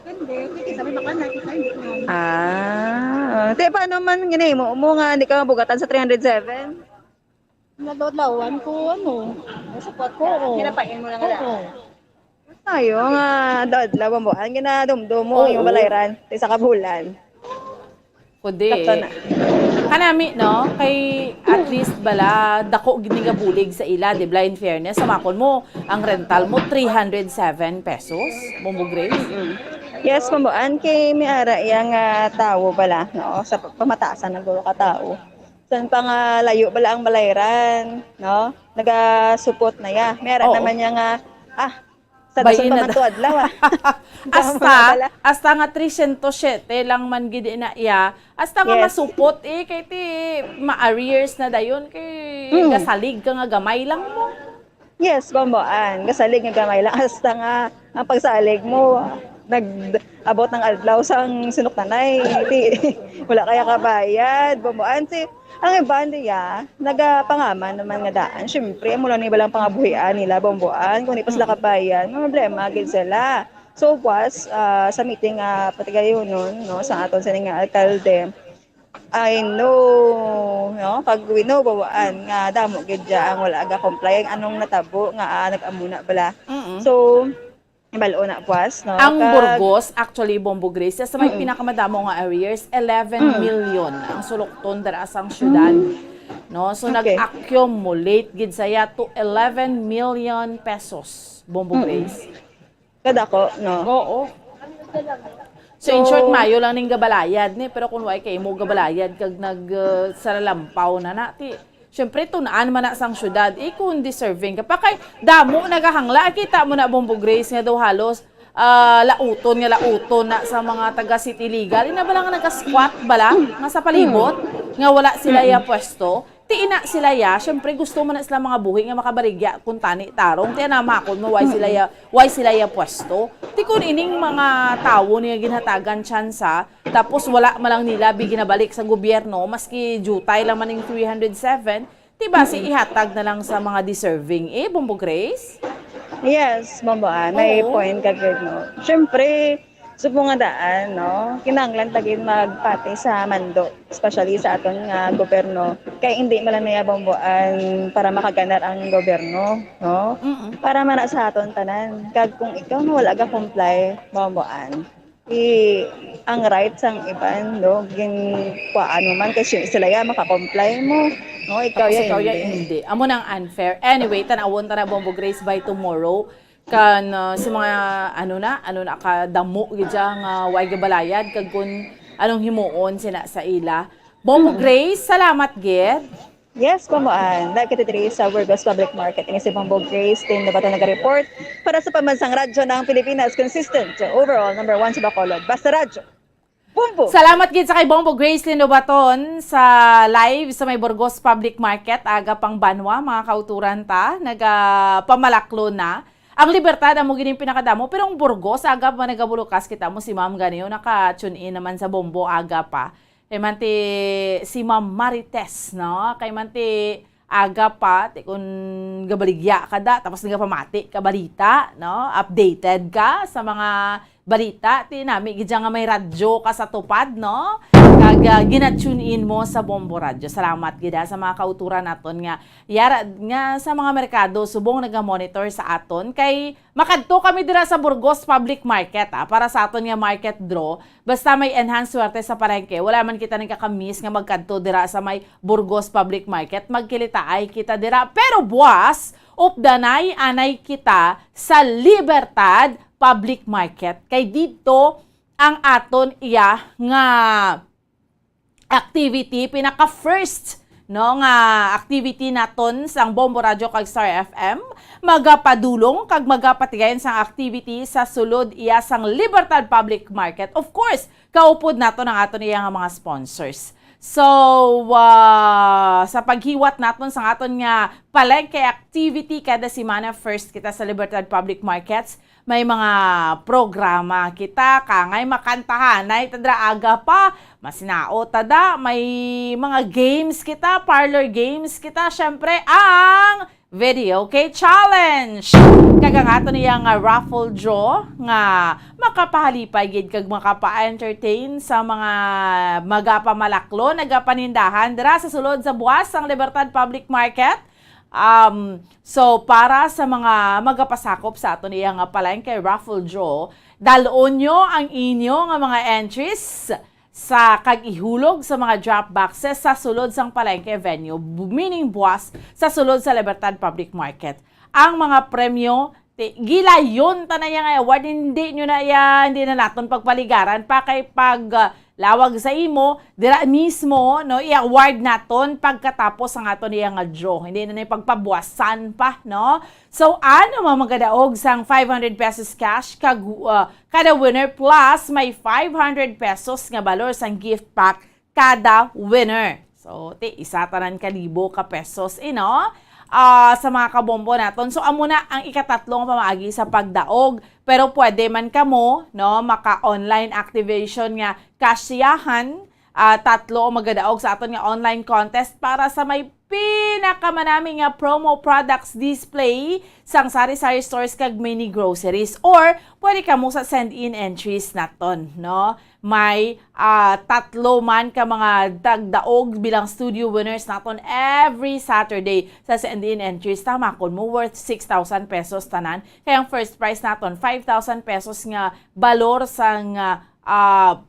Hindi. Hindi, sabi baka nakita, hindi ko alam. Ah. Te, paano man ginahimo mo nga hindi ka mabugatan sa three hundred seven? Nadodlawan ko, ano. Support ka. Oo. Hirapain mo lang Oo. lang. Tayo nga adlaw-adlaw mo, ang ginadumdum mo, Oo. yung balayran, sa isa ka bulan. Kundi, Sakto na. kanami, no? Kay at least bala, dako gid ni nga bulig sa ila, di ba? In fairness, sa makon mo, ang rental mo, three hundred seven pesos, Bombo Grace? Mm. Yes, Bombo Ann, kay may ara iya nga tawo bala, no? Sa pa-, pamatasan ng dulo ka tawo. San pa nga layo bala ang balayran, no? Nagasupot na ya. May ara Oo. naman niya nga, ah, sa Bay dason pa na man da- to adlaw, ah. Hasta, Tama na bala. hasta nga tresyentos siyete lang man gid na iya, hasta nga Yes. masupot, eh, kay ti ma-arrears na dayon, kay Mm. gasalig ka nga gamay lang mo. Yes, Bombo Ann, gasalig nga gamay lang. Hasta nga ang pagsalig mo, nag-abot ng adlaw sang sinuktanay. Ti, wala kaya kabayad, Bombo Ann. Si, ang iban diya, nagapangaman naman nga daan. Siyempre, amo lang ni balang pangabuhian nila, Bombo Ann. Kung di pa sila Mm. kabayad, may problema gid sila. So, was, ah, sa meeting, ah, patigayunon, no, sa aton sini nga alkalde, I know, no, kag we know, Bombo Ann, nga damo gid dya ang wala ga-comply. Anong natabo nga, ah, nag-amuna bala? Mm-mm. So, balo na, buwas, no? Ang Kag Burgos, actually, Bombo Grace, sa may Mm. pinakamadamo nga arrears, eleven Mm. million ang sulokton dara sang syudad. Mm. No? So, Okay. nag-accumulate gid saya to eleven million pesos, Bombo Mm. Grace. Kadako, no? Oo. So, in So, short, mayo lang ning gabalayad ni, pero kung way kay mo gabalayad kag nag, uh, saralampaw na na, ti, syempre, tun-an man na sang syudad, eh, kung deserving ka pa. Kay, damo nagahangla. Kita mo na, Bombo Grace, nga daw halos, ah, lauton nga lauton na sa mga taga City Legal. Ina ba lang nga nag-squat ba lang nga sa palibot? Nga wala sila Mm. ya pwesto? Ti ina sila ya, syempre gusto man na sila mga buhi nga makabaligya kung tani tarong. Ti anamakon mo, why sila ya, why sila ya pwesto? Ti kun ining mga tawo niya ginhatagan tsansa, tapos wala man lang nila bi ginabalik sa gobyerno, maski jutay lang man ning three hundred seven, ti basi Mm. ihatag na lang sa mga deserving. Eh, Bombo Grace? Yes, Bombo, ah, may Oo. point ka gid, no? Syempre, subong nga daan, no? Kinahanglan ta gid magpati sa mando, especially sa aton nga gobyerno. Kay hindi man lang niya Bombo Ann para makaganar ang gobyerno, no? Mm-mm. Para man na sa aton tanan. Kag kung ikaw nga wala ga-comply, Bombo Ann, i-, ang rights sang iban, no? Gin-, kuhaan mo man kay si-, sila ya maka-comply mo, no? Ikaw Tapos ya ikaw ya hindi. hindi. Amo nang unfair. Anyway, tanawon ta na, Bombo Grace, by tomorrow. Kan, ah, si mga, ano na, ano na, kadamo gid siya nga way gabalayad, kag kun anong himuon sina sa ila. Bombo Mm. Grace, salamat gid. Yes, Bombo Ann. Live kita diri sa Burgos Public Market. Ini si Bombo Grace, Team Lobato naga-report para sa Pambansang Radyo ng Pilipinas, consistent, overall, number one sa Bacolod. Basta Radyo. Bombo! Salamat gid sa kay Bombo Grace Lindobaton sa live sa may Burgos Public Market, aga pang banwa, mga kauturan ta, nagapamalaklo na. Ang Libertad amo gid ang pinakadamo, pero ang Burgos, aga pa nagabulukas kita mo, si Ma'am ganiyo naka-tune in naman sa Bombo, aga pa. Kay man ti si Ma'am Marites, no? Kay man ti aga pa, ti kun gabaligya ka da, tapos nagapamati ka balita, no? Updated ka sa mga balita, ti nami gid nga may radyo ka sa tupad, no? Kag, ah, gina-tune in mo sa Bombo Radyo. Salamat gid, ha, sa mga kauturan naton nga yara, nga sa mga merkado subong naga-monitor sa aton. Kay makadto kami dira sa Burgos Public Market, ah, para sa aton nga market draw. Basta may enhanced swerte sa palengke, wala man kita nagkakamiss nga magkadto dira sa may Burgos Public Market. Magkilitaay kita dira. Pero buwas, updanay anay kita sa Libertad Public Market. Kay didto ang aton iya nga activity, pinaka first, no, nga activity naton sang Bombo Radyo kag Star F M, magapadulong kag magapatigayon sang activity sa sulod iya sang Libertad Public Market. Of course, kaupod naton ang aton iya nga mga sponsors. So, ah, sa paghiwat naton sang aton nga palengke activity kada semana, first kita sa Libertad Public Markets, may mga programa kita, kangay makantahanay ta dira aga pa, masinao ta da, may mga games kita, parlor games kita, syempre ang Video K Challenge. Kag ang aton iya nga raffle draw nga makapahalipay gid kag makapa-entertain sa mga magapamalaklon, nagapanindahan dira sa sulod sa buwas sang Libertad Public Market. Um, so, para sa mga magapasakop sa aton iya nga palengke raffle draw, dal-on nyo ang inyo nga mga entries sa kag ihulog sa mga drop boxes sa sulod sang palengke venue, bu-, meaning buwas sa sulod sa Libertad Public Market. Ang mga premyo, ti-, gilayon ta na iya nga award, hindi nyo na iya, hindi na naton pagpaligaran pa kay pag, ah, lawag sa imo, dira mismo, no, i-award naton pagkatapos ang aton iya nga draw. Hindi na ni pagpabuwasan pa, no? So, ano man magadaog sang five hundred pesos cash kag, uh, kada winner plus may five hundred pesos nga balor sang gift pack kada winner. So, ti isa tanan ka libo ka pesos, eh, no? Ah, sa mga kabombo naton. So, amo na ang ikatatlo nga pamaagi sa pagdaog. Pero pwede man kamo, no, maka-online activation nga kasyahan, ah, tatlo ang magadaog sa aton nga online contest para sa may pinakamanami nga promo products display sang sari-sari stores kag mini groceries. Or pwede kamo sa send-in entries naton, no? May, ah, tatlo man ka mga tagdaog bilang studio winners naton every Saturday sa send-in entries. Tamakon mo, worth six thousand pesos tanan. Kaya ang first prize naton, five thousand pesos nga balor sang, ah, ah,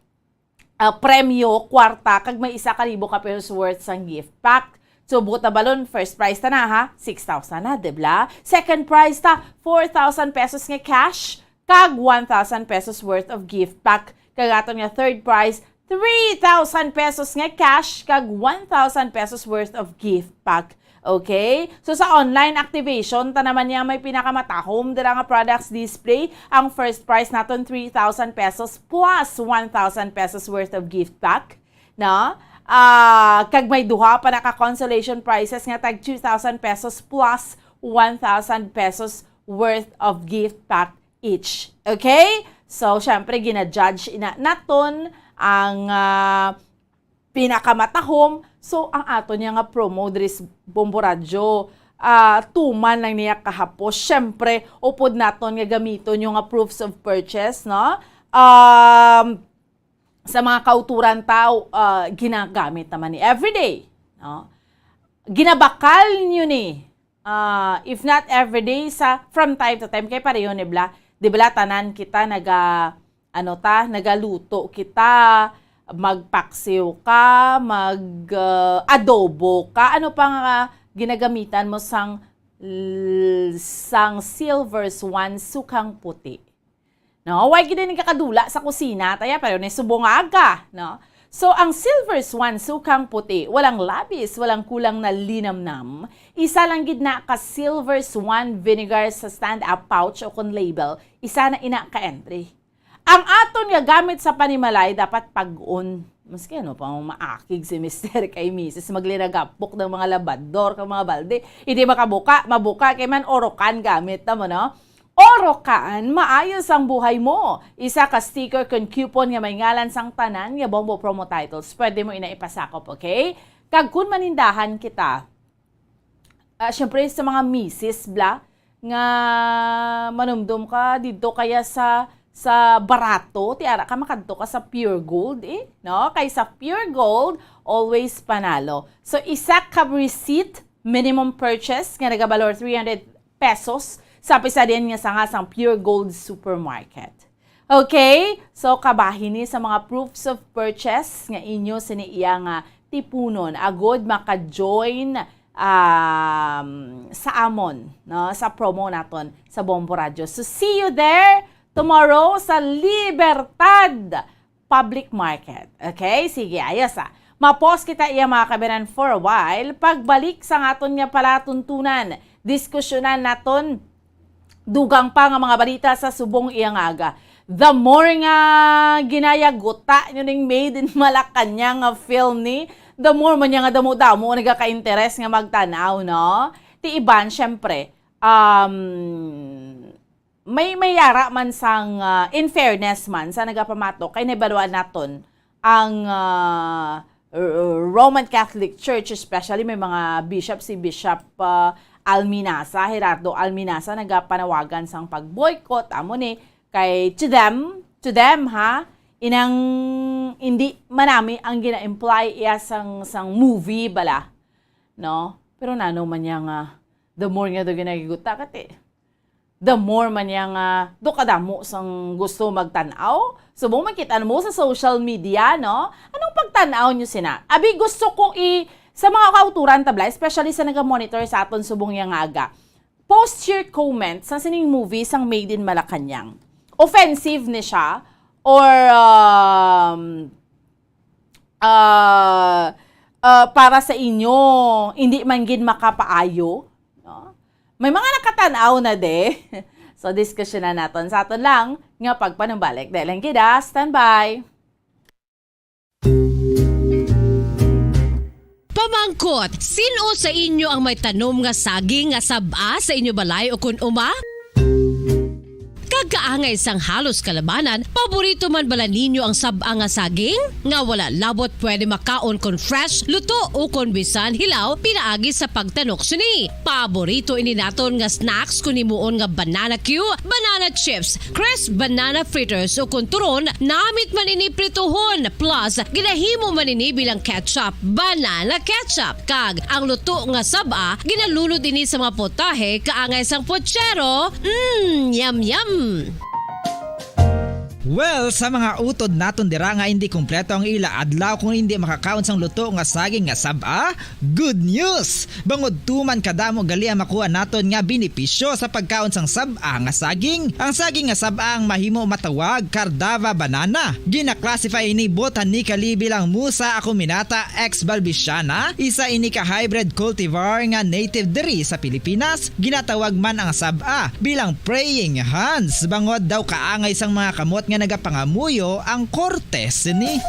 ah, premyo, kwarta, kag may isa ka libo ka pesos worth sang gift pack. So, buot na balon, first prize ta na, ha? Six thousand na, di bala? Second prize ta, four thousand pesos nga cash, kag one thousand pesos worth of gift pack. Kag aton nga third prize, three thousand pesos nga cash, kag one thousand pesos worth of gift pack. Okay? So, sa online activation, ta naman niya may pinakamatahom dira nga products display. Ang first prize naton, three thousand pesos plus one thousand pesos worth of gift pack. No? Ah, kag may duha pa na ka consolation prizes nga tag two thousand pesos plus one thousand pesos worth of gift pack each. Okay? So, syempre, gina-judge ina naton ang, ah, pinakamatahom. So, ang aton niya nga promo diri sa Bombo Radyo, ah, tuman lang niya kahapos. Syempre, upod naton nga gamiton yung nga proofs of purchase, no? Um, sa mga kauturan ta, ah, ginagamit naman ni everyday, no? Ginabakal nyo ni, ah, if not everyday, sa from time to time, kay pareho ni bala, di bala tanan kita naga, ano ta, nagaluto kita, magpaksiw ka, mag, ah, adobo ka, ano pa nga ginagamitan mo sang, l-, sang silver swan, sukang puti? No, way gid ni kakadula sa kusina, taya, pero ni subong nga aga, no? So, ang silver swan sukang puti, walang labis, walang kulang na linamnam. Isa lang gid na ka silver swan vinegar sa stand-up pouch o kon label, isa na ina ka entry. Ang aton nga gamit sa panimalay dapat pag-on. Maski ano pa ang maakig si mister kay misis, maglinagapok ng mga labador kag mga balde. Hindi makabuka, mabuka kay man orokan gamit na mo, no? Orokan, maayos ang buhay mo. Isa ka sticker kon coupon nga may ngalan sang tanan nga Bombo Promo Titles. Pwede mo ina ipasakop, okay? Kag kun manindahan kita, ah, syempre sa mga misis bla, nga manumdom ka didto kaya sa, sa barato, ti ara ka makadto ka sa Pure Gold, eh, no? Kay sa Pure Gold, always panalo. So, isa ka receipt, minimum purchase, nga nagabalor three hundred pesos, sa pisa din nga sanga sang Pure Gold Supermarket. Okay? So, kabahin ni sa mga proofs of purchase nga inyo sini iya nga tipunon, agod maka-join, um, sa amon, no? Sa promo naton sa Bombo Radio. So, see you there tomorrow sa Libertad Public Market. Okay? Sige, ayos, ah. Ma-pause kita iya, mga kababayan, for a while. Pagbalik sa aton nga palatuntunan, diskusyonan naton dugang pa nga mga balita sa subong iya nga aga. The more nga ginayaguta nyo ning Made in Malacañang nga film ni, the more man niya nga damo-damo nagaka-interes nga magtanaw, no? Ti iban, syempre, um, may, may yara man sang, ah, in fairness man sa nagapamatok, kay nahibaluan naton ang, ah, r-, Roman Catholic Church, especially may mga bishop, si Bishop, ah, Alminasa, Gerardo Alminasa, nagapanawagan sang pag-boycott. Amo ni, kay to them, to them, ha, inang hindi manami ang gina-imply iya sang, sang movie bala, no? Pero nano man niya nga, the more nga daw ginayaguta, kati, the more man niya nga do kadamo sang gusto magtan-aw. Subong makita mo sa social media, no? Anong pagtan-aw nyo sina? Abi, gusto ko i-, sa mga kauturan tabla, especially sa naga-monitor sa aton subong niya nga aga, post your comment sa sining movie sang Made in Malacañang. Offensive ni siya or, um, ah, ah, para sa inyo, hindi man gid makapaayo, no? May mga nakatan-aw na de. So, diskusyonan naton sa aton lang nga pagpanumbalik. Dahil lang gid, ah, standby. Pamangkot, sin-o sa inyo ang may tanom nga saging nga sab-a sa inyo balay ukon uma? Kag kaangay sang halos kalabanan, paborito man bala ninyo ang sab-a nga saging? Nga wala labot pwede makaon kon fresh, luto, o kon bisan hilaw pinaagi sa pagtanok sini. Paborito ini naton nga snacks kon himuon nga banana cue, banana chips, crisp banana fritters, o kon turon, namit man ini prituhon, plus ginahimo man ini bilang ketchup, banana ketchup. Kag ang luto nga sab-a, ginalunod ini sa mga putahe kaangay sang puchero. Mm, yum, yum! Well, sa mga utod naton dira nga hindi kompleto ang ila adlaw kung hindi makakaon sang luto nga saging nga sab-a, good news! Bangod tuman kadamo gali ang makuha naton nga benepisyo sa pagkaon sang sab-a nga saging. Ang saging nga sab-a ang mahimo matawag Cardava banana. Gina-classify ini botanically bilang Musa acuminata ex balbisiana, isa ini ka hybrid cultivar nga native diri sa Pilipinas. Ginatawag man ang sab-a bilang praying hands, bangod daw kaangay sang mga kamot nga nagapangamuyo ang korte sini.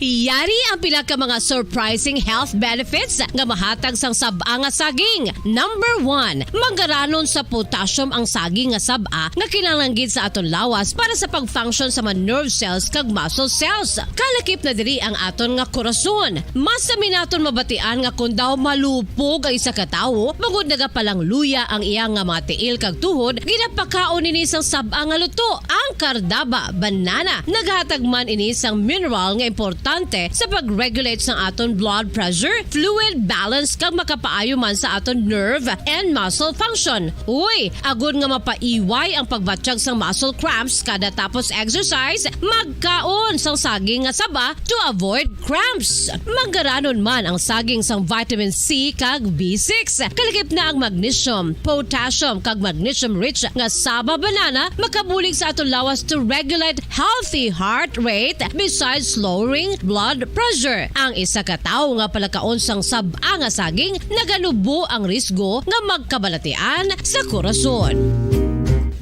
Yari ang pila ka mga surprising health benefits nga mahatag sang sab-a nga saging. Number one, manggaranon sa potassium ang saging nga sab-a nga kinahanglan gid sa aton lawas para sa pag-function sa mga nerve cells kag muscle cells. Kalakip na diri ang aton nga korason. Mas sami naton mabatian nga kon daw malupog ang isa ka tawo, bangod nagapalangluya ang iya nga mga tiil kag tuhod, ginapakaon ini sang sab-a nga luto, ang Cardava banana. Naghatag man ini sang mineral nga importante sa pag-regulate sang aton blood pressure, fluid balance, kag makapaayo man sa aton nerve and muscle function. Uy, agod nga mapaiway ang pagbatyag sang muscle cramps kada tapos exercise, magkaon sang saging nga saba to avoid cramps. Manggaranon man ang saging sang vitamin C kag B six. Kalakip na ang magnesium, potassium, kag magnesium-rich nga saba banana makabulig sa aton lawas to regulate healthy heart rate besides lowering blood pressure. Ang isa ka tawo nga palakaon sang sab-a nga saging naganubo ang risgo nga magkabalatian sa korason.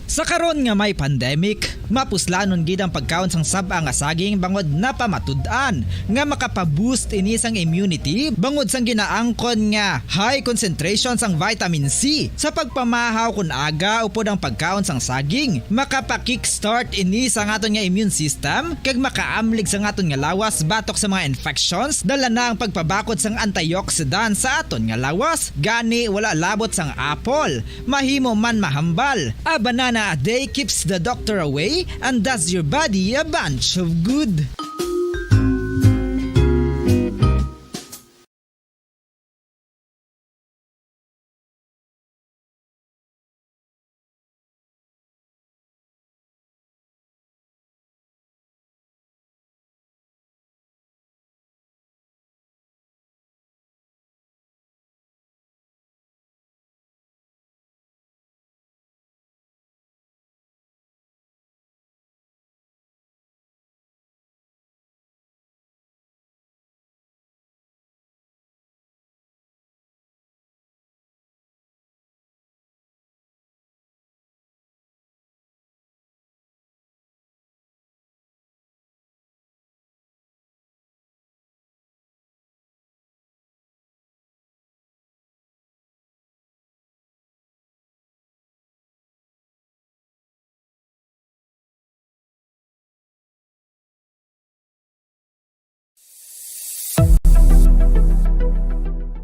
Sa karon nga may pandemic, Mapuslanon gid ang pagkaon sang sab-a nga saging bangod napamatud-an nga makapa-boost ini sang immunity bangod sang ginaangkon nga high concentration sang vitamin C. Sa pagpamahaw, kon aga upod ang pagkaon sang saging, makapa-kickstart ini sa aton nga immune system kag makaamlig sa aton nga lawas batok sa mga infections. Dala na ang pagpabakod sang antioxidant sa aton nga lawas, gani wala labot sang apple. Mahimo man mahambal. A banana a day keeps the doctor away and does your body a bunch of good.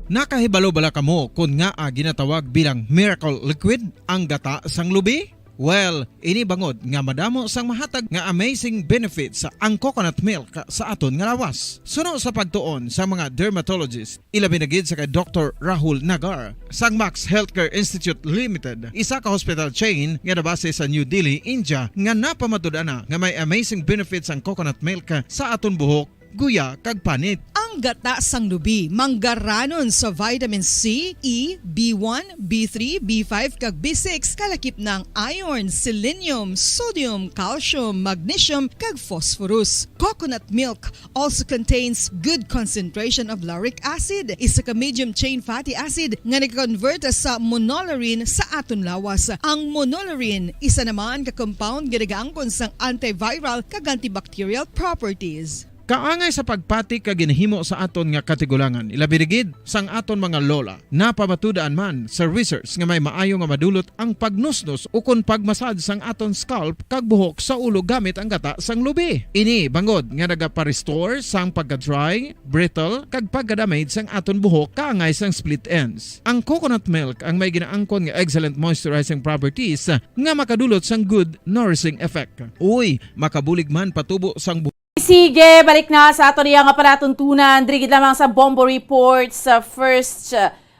Nakahibalo bala kamo kon ngaa ginatawag bilang miracle liquid ang gata sang lubi? Well, ini bangod nga madamo sang mahatag nga amazing benefits ang coconut milk sa aton nga lawas. Suno sa pagtuon sa mga dermatologist, ilabi na gid sa kay Doktor Rahul Nagar sang Max Healthcare Institute Limited, isa ka hospital chain nga nabase sa New Delhi, India, nga napamatud-an na nga may amazing benefits ang coconut milk sa aton buhok, guya, kag panit. Ang gata sang lubi manggaranon sa vitamin C, E, B one, B three, B five, kag B six, kalakip na ang iron, selenium, sodium, calcium, magnesium, kag phosphorus. Coconut milk also contains good concentration of lauric acid, isa ka medium chain fatty acid nga nagakonvert sa monolaurin sa aton lawas. Ang monolaurin, isa naman ka compound nga nagaangkon sang antiviral kag antibacterial properties. Kaangay sa pagpati kag ginhimo sa aton nga katigulangan, ilabi na gid sang aton mga lola. Napamatud-an man sa research nga may maayo nga madulot ang pagnusnos ukon pagmasad sang aton scalp kag buhok sa ulo gamit ang gata sang lubi. Ini bangod nga nagapa-restore sang pagka-dry, brittle, kag pagka-damage sang aton buhok kaangay sang split ends. Ang coconut milk ang may ginaangkon nga excellent moisturizing properties nga makadulot sang good nourishing effect. Uy, makabulig man patubo sang buhok. Sige, balik na sa ato niya nga palatuntunan. Diri gid lamang sa Bombo Report sa first,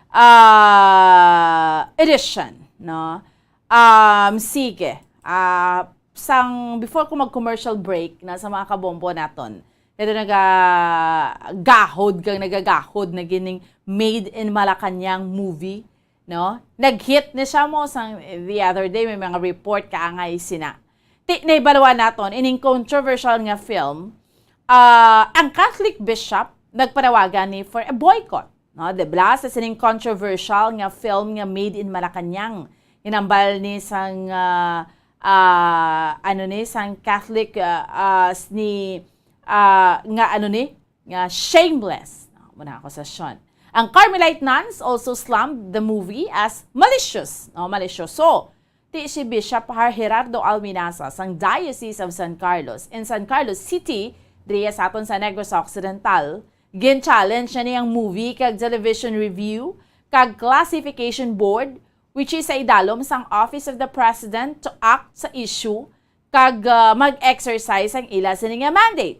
ah, edition, no? Um, sige. Ah, sang, before ko mag-commercial break na sa mga kabombo naton, dito nagagahod kang nagagahod na gining Made in Malacañang movie, no? Nag-hit ni siya mo sang the other day, may mga report kaangay sina. Ti, nahibaluan naton ining controversial nga film, ah, ang Catholic bishop nagpanawagan ni for a boycott, no? Debla sa sining controversial nga film nga Made in Malacañang. Hinambal ni sang, ah, ah, ano ni, sang Catholic, ah, ah, s-, ni, ah, nga ano ni, nga shameless. No, muna ako sa Sean. Ang Carmelite nuns also slammed the movie as malicious, no, malisyoso. Ti si Bishop Har-, Gerardo Alminaza sang Diocese of San Carlos in San Carlos City, diriya sa aton sa Negros Occidental, gin-challenge niya ni ang movie kag television review kag classification board, which is sa idalom sang Office of the President to act sa issue kag, ah, mag-exercise ang ila sini nga mandate.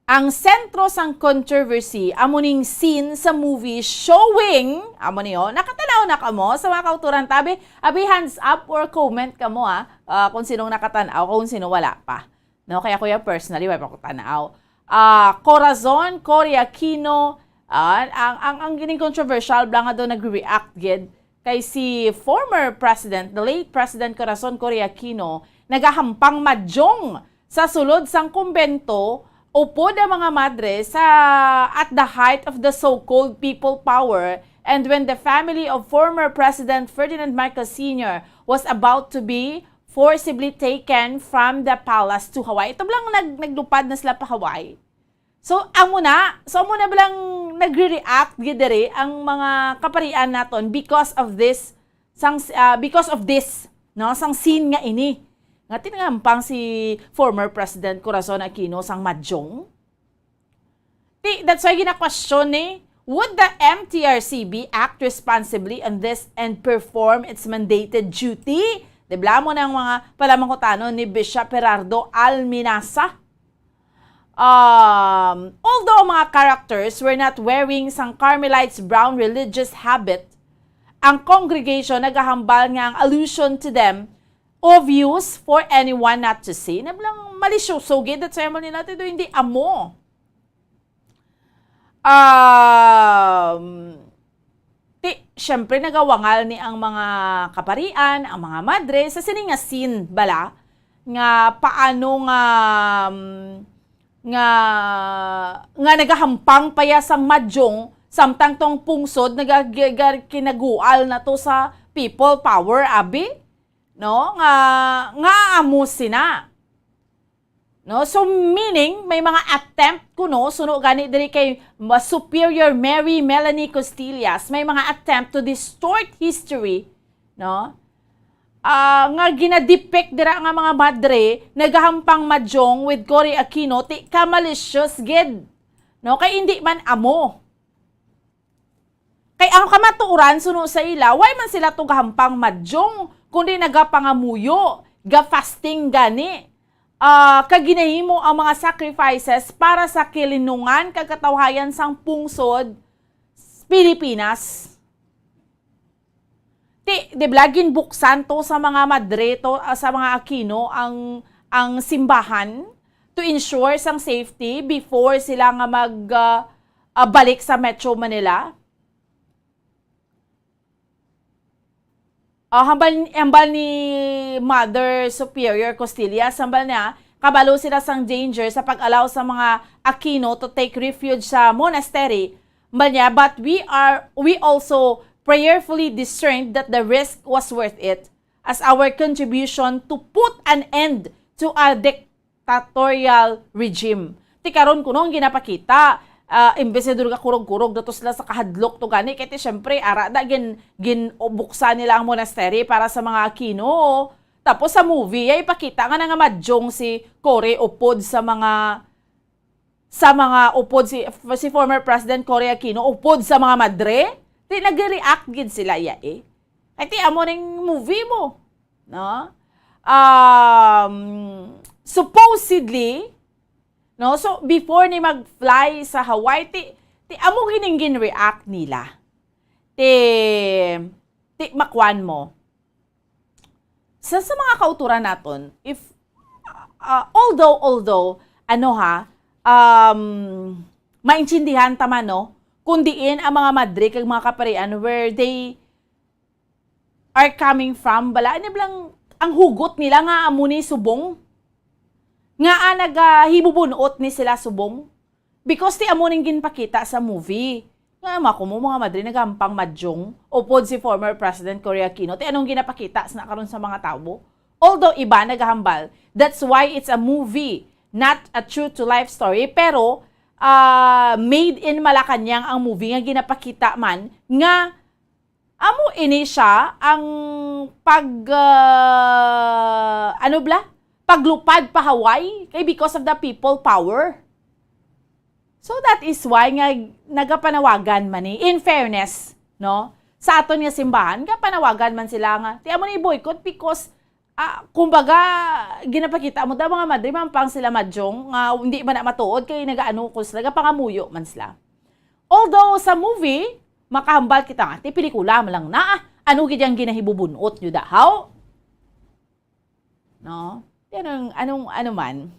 Ang sentro sang controversy amo ning scene sa movie showing, amo ni, oh, nakatanaw na kamo sa mga kauturan tabi, abi, hands up or comment kamo, ah, ah, kung sinong nakatanaw, kung sino wala pa. No, kaya kuya personally, wala pa ko tanaw. Ah, Corazon Cory Aquino, ah, ang, ang, ang gining controversial, bla nga daw nagre-react gid kay si former President, the late President Corazon Cory Aquino, nagahampang madyong sa sulod sang kumbento, upod ang mga madre sa, at the height of the so-called people power, and when the family of former President Ferdinand Marcos Senior was about to be forcibly taken from the palace to Hawaii. Ito lang nag naglupad na sila pa Hawaii. So, amo na. So, amo na bilang nagre-react gid diri ang mga kaparian naton because of this, sang, ah, because of this, no, sang scene nga ini. Nga tinangampang si former President Corazon Aquino sang madyong. Ti, that's why gina-question ni, would the M T R C B act responsibly on this and perform its mandated duty? Di ba mo na ang mga palamangkutanon ni Bishop Gerardo Alminasa? Um, although ang mga characters were not wearing sang Carmelites brown religious habit, ang congregation nagahambal nga ang allusion to them of use for anyone not to see. Nablang malisyoso gid, that's why mo nila, "Tito, hindi amo." Um, ti, syempre, nagawangal ni ang mga kaparian, ang mga madre, sa sini nga scene, bala, nga paano nga, um, nga, nga nagahampang pa ya sang madyong, samtang tong pungsod naga-, ga-, ga-, kinagual na to sa people power, abi? No? Nga, nga amo sina. No? So, meaning, may mga attempt kuno, suno gani diri kay Ma-, Superior Mary Melanie Costillas, may mga attempt to distort history, no? Ah, nga ginadepict dira nga mga madre nagahampang madyong with Cory Aquino, ti ka malicious gid, no? Kay hindi man amo. Kay ang kamatuoran suno sa ila, why man sila to gahampang madyong, kundi nagapangamuyo, ga-fasting gani, ah, kag ginahimo ang mga sacrifices para sa kilinungan kag katawhayan sang pungsod s-, Pilipinas. Ti, di ba, ginbuksan to sa mga madre to, ah, sa mga Aquino ang, ang simbahan to ensure sang safety before sila nga mag, ah, ah, balik sa Metro Manila. Ah, hambal, hambal ni Mother Superior Costillas, hambal niya, kabalo sila sang danger sa pag-allow sa mga Aquino to take refuge sa monastery. Hambal niya, "But we are, we also prayerfully discerned that the risk was worth it as our contribution to put an end to a dictatorial regime." Ti karon kuno ang ginapakita, ah, imbes nga duro ka kurog-kurog, dato sila sa kahadlok to gani, kay ti syempre, ara da, gin-, ginubuksan nila ang monastery para sa mga Aquino. Tapos sa movie, ay ipakita nga nangamadyong si Cory upod sa mga, sa mga upod si, si former President Cory Aquino, upod sa mga madre. Ti nag-react gid sila iya eh. Ay ti amo ning movie mo, no? Um, supposedly, no? So, before ni mag-fly sa Hawaii, ti, ti amo gining gin-react nila. Ti, ti makwan mo. Sa, sa mga kauturan naton, if, uh, although, although, ano ha, um, maintindihan ta man, no? Kung diin ang mga madre kag mga kaparian where they are coming from, bala, ano lang, ang hugot nila nga amo ni subong? Nga, ah, nagahibubunot ni sila subong? Because ti amo ning ginpakita sa movie. Nga, amo ako mo, mga madre, nagahampang madyong, upod si former President Cory Aquino. Ti anong ginapakita sa karon sa mga tawo? Although iba nagahambal, that's why it's a movie, not a true to life story. Pero, ah, made in Malacañang ang movie nga ginapakita man nga amo ini siya ang pag, ah, ano bala? Paglupad pa Hawaii kay because of the people power. So that is why nga nagapanawagan man ni, in fairness, no? Sa aton nga simbahan, gapanawagan man sila nga, ti amo ni boycott because, ah, kumbaga, ginapakita mo daw mga madre, mampang sila madyong, nga hindi man na matuod kay nagaano ko sila, gapangamuyo man sila. Although sa movie, makahambal kita nga, ti pelikula man lang na, ah, ano gid ang ginahibubunot nyo dahaw? No? Pero ang, anong, ano man,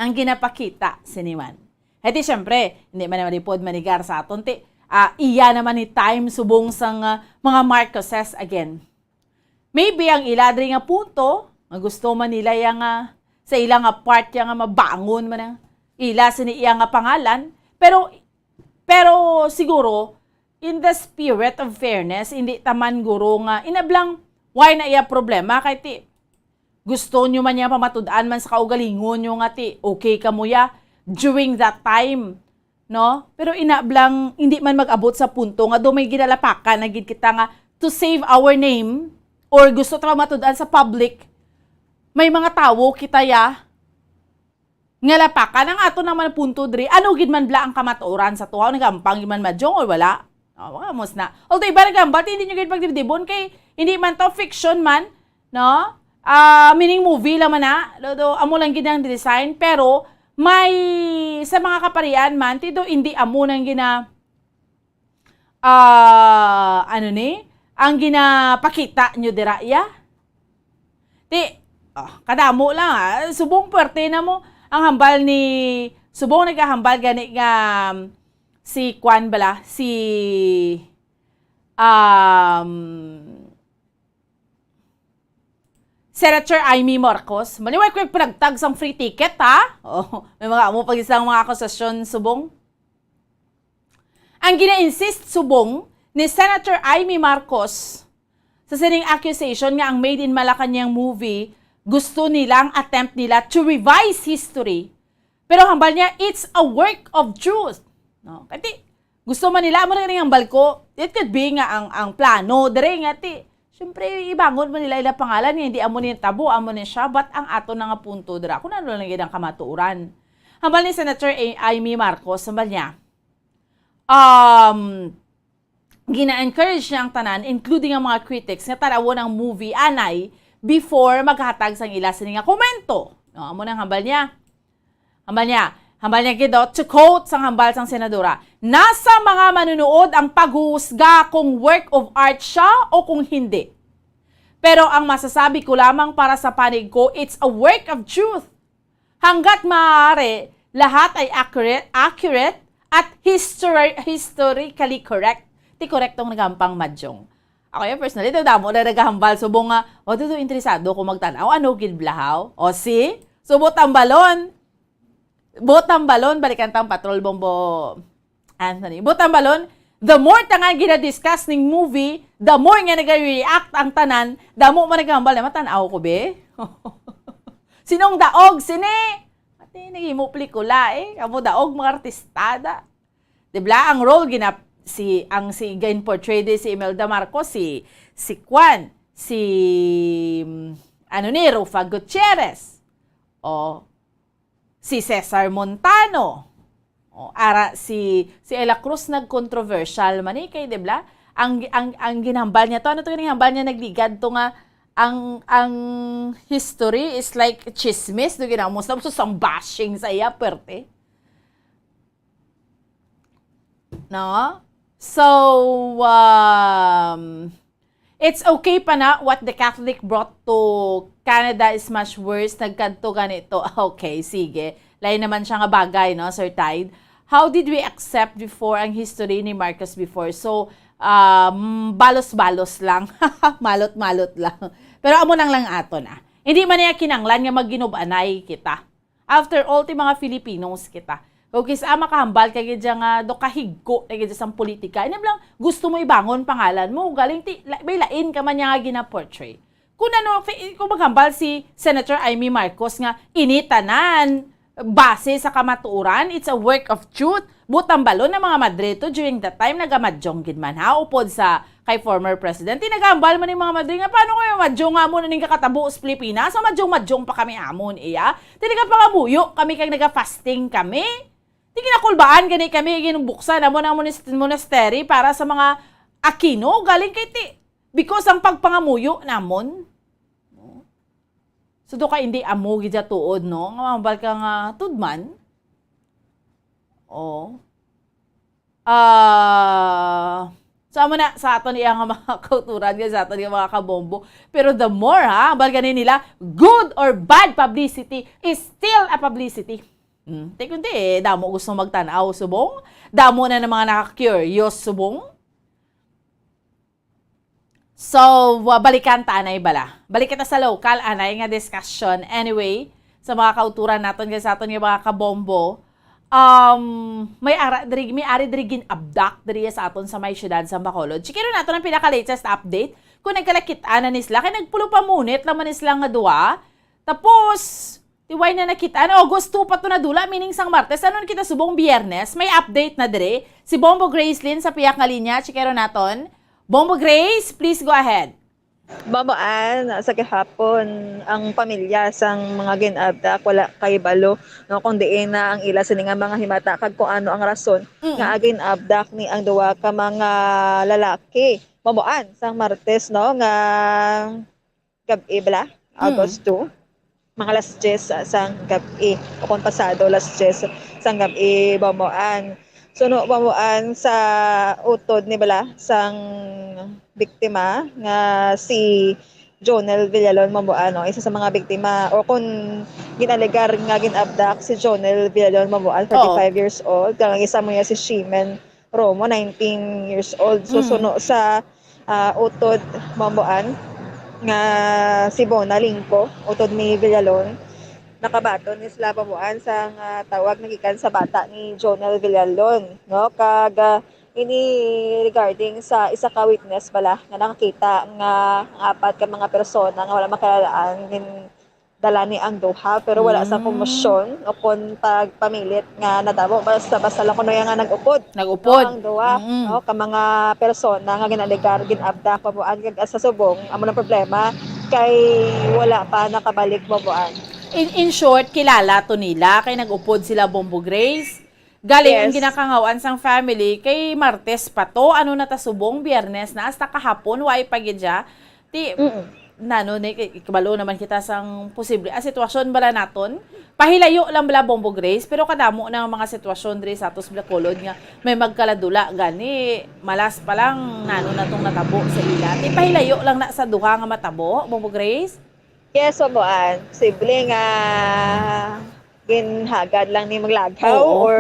ang ginapakita sini man. Hati, syempre, hindi man naman ipod manigar sa aton, ti, ah, iya naman ni time subong sang, ah, mga Marcoses again. Maybe ang ila diri nga punto, nga gusto man nila yang, ah, sa ila nga part yang, ah, mabangon man ang ila sini iya nga pangalan, pero, pero siguro, in the spirit of fairness, hindi taman guro nga, inablang, why na iya problema? Kay ti, Gusto nyo man niya pamatud-an man sa kaugalingon nyo nga ti okay kamo ya during that time, no? Pero ina blang, hindi man mag-abot sa punto nga do may ginalapakan na gid kita nga to save our name or gusto ta pamatud-an sa public, may mga tawo kita ya nga lapakan. Ang ato naman punto diri, ano gid man bla ang kamatuoran sa tuwa? Nagampang gid man, Madjong, or wala? Oh, wala, mos na. Although iba nagambal, hindi nyo gid pagdibdibon kay hindi man to fiction man, no? Ah, meaning movie lang man na. Do, do, amo lang gid ang design, pero may sa mga kaparian man, ti do hindi amo nang gina ah, ano ni? Ang ginapakita nyo dira, ya? Ti, ah, kadamo lang, ah. Subong puwerte na mo ang hambal ni, subong nagahambal gani nga, um, si Kwan bala, si, um, Senator Imee Marcos. Maliway ko yung pinagtag sang free ticket, ha? Oh, may mga amo pag isang mga akusasyon, subong. Ang gina-insist subong ni Senator Imee Marcos sa sining accusation nga ang Made in Malacañang movie, gusto nila, ang attempt nila to revise history. Pero hambal niya, it's a work of truth. No? Kati, gusto man nila, amo na rin ang hambal ko, it could be nga ang, ang plano, dire nga ti, syempre, ibangon man nila ila pangalan nga hindi amo ni tabo, amo ni siya, but ang ato na nga punto dira, kung ano lang gid ang kamatuoran. Hambal ni Senator A-, Imee Marcos, hambal niya, um, gina-encourage niya ang tanan, including ang mga critics, nga tan-awon ang movie anay before maghatag sang ila sini nga komento. No, amo nang hambal niya. Hambal niya, hambal niya gid, oh, to quote sang hambal sang senadora, "Nasa mga manunood ang paghuhusga kung work of art siya o kung hindi. Pero ang masasabi ko lamang para sa panig ko, it's a work of truth. Hanggat maaari, lahat ay accurate, accurate at histori-, historically correct." Ti korektong nagampang, Madjong. Ako yung personally, daw damo na nagahambal. Subong nga, "O, tuto interesado ko magtanaw. Ano gid blahaw?" O, si? So, buot hambalon. Buot hambalon, balikan tang Patrol Bombo Anthony. Buot hambalon, the more ta nga gina-discuss ning movie, the more nga nag-react ang tanan, damo man nagahambal na, "Matan-aw ko, be." Sinong daog sini? Ati, naghimo pelikula, eh. Kamo daog, mga artistada. Di bla, ang role gina-, si, ang si, gin-portray di si Imelda Marcos, si, si Kwan, si, mm, ano ni, Rufa Gutierrez. O, si Cesar Montano. O, ara si, si Ella Cruz nag-controversial man ni kay, di bla? Ang, ang, ang ginhambal niya to, ano to yung hambal niya, nagligad to nga ang, ang history is like chismis, do ginawa mo sa, sa bashing sa iya, perte. No? So, um, it's okay pa na what the Catholic brought to Canada is much worse. Nagkadto ganito. Okay, sige. Lain naman siya nga bagay, no, Sir Tide? How did we accept before ang history ni Marcos before? So, um, balos-balos lang. Malot-malot lang. Pero amo lang lang ato na. Hindi man niya kinanglan nga magginub-anay kita. After all, ti mga Filipinos kita. Kung kis-a makahambal ka gid dyan nga do kahigko na gid sang politika, inam lang gusto mo ibangon pangalan mo, galing ti, la-, may lain ka man niya nga gina-portray. Kung ano, fi-, kung maghambal si Senator Imee Marcos nga ini tanan base sa kamatuoran, it's a work of truth. Buot hambalon ang mga madre to during that time, nagamadyong gid man ha, upod sa kay former president. Ti nagahambal man ning mga madre nga, "Paano kayo madyong nga mo na ning kakatabo sa Pilipinas? Ang madyong-madyong pa kami amon, iya. Ti nagapangamuyo kami kag naga-fasting kami. Ti ginakulbaan gani kami, ginubuksan namon ang monas-, monastery para sa mga Aquino, galing kay ti, because ang pagpangamuyo namon." So, do ka hindi amo gid sa tuod, no? Nga mabal ka nga tudman. Oh. Ah, so, amo na sa aton iya nga mga kauturan, nga sa aton iya mga kabombo. Pero the more, ha, hambal gani nila, good or bad publicity is still a publicity. Hmm, ti kundi, eh, damo gusto magtan-aw, subong. Damo na ng mga naka-curious, subong. So, uh, balikan ta anay bala. Balik kita sa local anay nga discussion. Anyway, sa mga kauturan naton, kay sa aton nga mga kabombo, um, may ara diri, may ari diri gin-abduct diri sa aton sa may siyudad sa Bacolod. Chikiro naton ang pinaka-latest update. Kung nagkalakit-an na ni sila, kay nagpulo pa munit lang man ni sila nga duha. Tapos, ti wala na nakita. Ano, August two pa to nadula, meaning sang Martes. Ano na kita subong Biyernes? May update na dire. Si Bombo Gracelyn sa piyak nga linya, chikero naton. Bombo Grace, please go ahead. Bombo Ann, sa gihapon, ang pamilya sang mga gin-abduct wala kay balo, no, kung diin na ang ila sini nga mga himata kag kung ano ang rason Mm. nga gin-abduct ni ang duha ka mga lalaki. Bombo Ann, sang Martes, no, nga gab-i bala, Mm. August two, mga alas diyes sang gab-i, o kung pasado alas diyes sang gab-i, Bombo Ann. Suno, Bombo Ann, sa utod ni bala sang biktima nga si Jonel Villalon, Bombo Ann, no? Isa sa mga biktima, o kung ginalegar nga gin-abduct si Jonel Villalon, Bombo Ann, Oo. thirty-five years old, kag ang isa mo niya si Shimen Romo, nineteen years old. So, Mm. suno sa, ah, utod, Bombo Ann, nga si Bona Lingco, utod ni Villalon, nakabaton ni sila, Bombo Ann, sa nga tawag nagikan sa bata ni Jonel Villalon, no? Kag, ah, ini regarding sa isa ka witness bala nga nakakita nga ang apat ka mga persona nga wala makilalaan gin-, dala ni ang duha, pero wala sa Mm. komosyon o kon pagpamilit nga natabo. Basta, basta lang kuno yan nga nag-upod, Nag-upod. no, ang duha, Mm. no, ka mga persona nga ginalegar, gin-abduct, Bombo Ann, kag sa subong, amo nang problema, kay wala pa nakabalik, Bombo Ann. In, in short, kilala to nila, kay nag-upod sila, Bombo Grace. Galing ang Yes. ginakangawan sang family kay Martes pa to, ano na ta subong, Biyernes na, hasta kahapon, wa pa gid siya. Ti, Mm. nano ni, kay kabalo naman kita sang posible. Ah, sitwasyon bala naton, pahilayo lang bala, Bombo Grace, pero kadamo na ang mga sitwasyon diri sa atos Bacolod nga may magkaladula gani, malas pa lang, nano na tong natabo sa ila. Ti, pahilayo lang na sa duha nga matabo, Bombo Grace? Yes, Bombo Ann. Posible nga ginhagad lang ni maglagaw Oo. or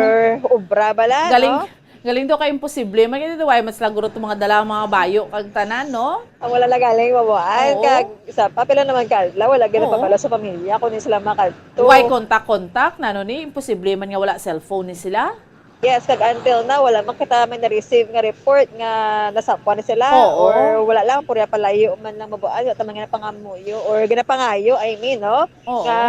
obra bala, Galing, no? galing daw kay imposible. May kaya daw, ay, mas lagurot ang mga dala, mga bayo, kag tanan, no? Ang wala na galing, Bombo Ann. Oo. Kag isa pa, pila naman ka adlaw, wala gid Oo. napabalo sa pamilya kung sila makadto. Why contact-contact? Nano ni? Imposible man nga wala cellphone ni sila? Yes, kag until now, wala man kita may na-receive nga report nga nasapwan na sila Oo. or wala lang, purya palayo man lang, Bombo Ann, wala ta man ginapangamuyo or ginapangayo, I mean, no? Oo. Nga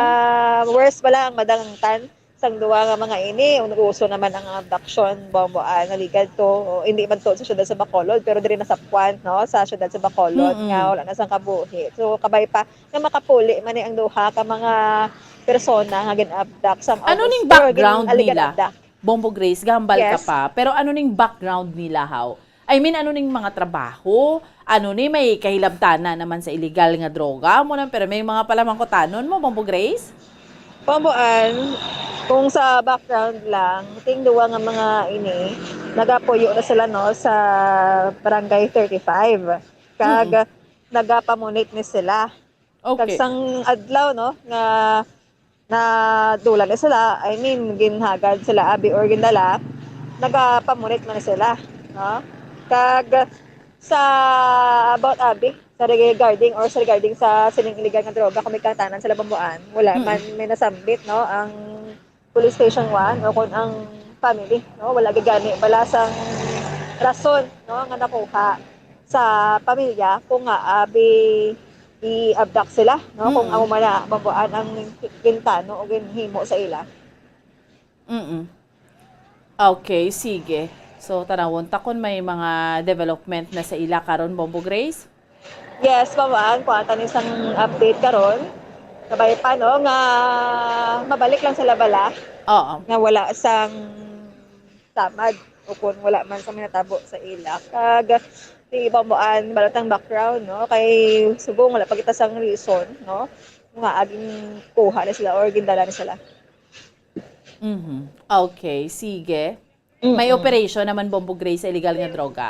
worse bala ang madangtan sang duha nga mga ini. Nag-uso naman ang abduction, Bombo Ann, naligan to, o, hindi man to sa siyudad sa Bacolod, pero diri nasapwan, no, sa siyudad sa Bacolod, Mm-mm. nga wala na sang kabuhi. So, kabay pa nga makapuli man ni ang duha ka mga persona nga gin-abduct sang Ano August ning or gin-, background ah, gin-, nila? abduct. Bombo Grace, gahambal ka Yes. pa. Pero ano ning background nila, haw? I mean, ano ning mga trabaho? Ano ni, may kahilabtanan naman sa illegal nga droga? Mo nang, pero may mga palamangkutanon mo, Bombo Grace? Bombo Ann, kung sa background lang, ting duwa nga mga ini, nagapuyo na sila, no, sa Barangay thirty-five. Kag Mm. nagapamunit ni sila. Kag Okay. sang adlaw, no, nga nadula ni sila, I mean, ginhagad sila abi or gindala, nagapamunit man sila, no? Kag sa about abi, sa regarding or sa regarding sa sining illegal nga droga, kung may kahilabtanan sila, Bombo Ann, wala Mm. man may nasambit, no, ang Police Station one o kon ang family, no? Wala gid gani bala sang rason, no, nga nakuha sa pamilya kung nga abi i-abduct sila, no? Kung Mm. amo man na, Bombo Ann, ang gintano o ginhimo sa ila. Mm. Okay, sige. So, tanawon ta kung may mga development na sa ila karon, Bombo Grace? Yes, Bombo Ann, kuha ta ni sang update karon. Kabay pa, no, nga mabalik lang sila bala. Oo. Nga wala sang samad o kung wala man sa minatabo sa ila. Kag si Bombo Ann, bala tang background, no? Kay subong wala pa kita sang reason, no? Nga aging kuha na sila or gindala na sila. Mhm. Okay, sige. May Mm-mm. operation naman, Bombo Grace, sa illegal nga droga?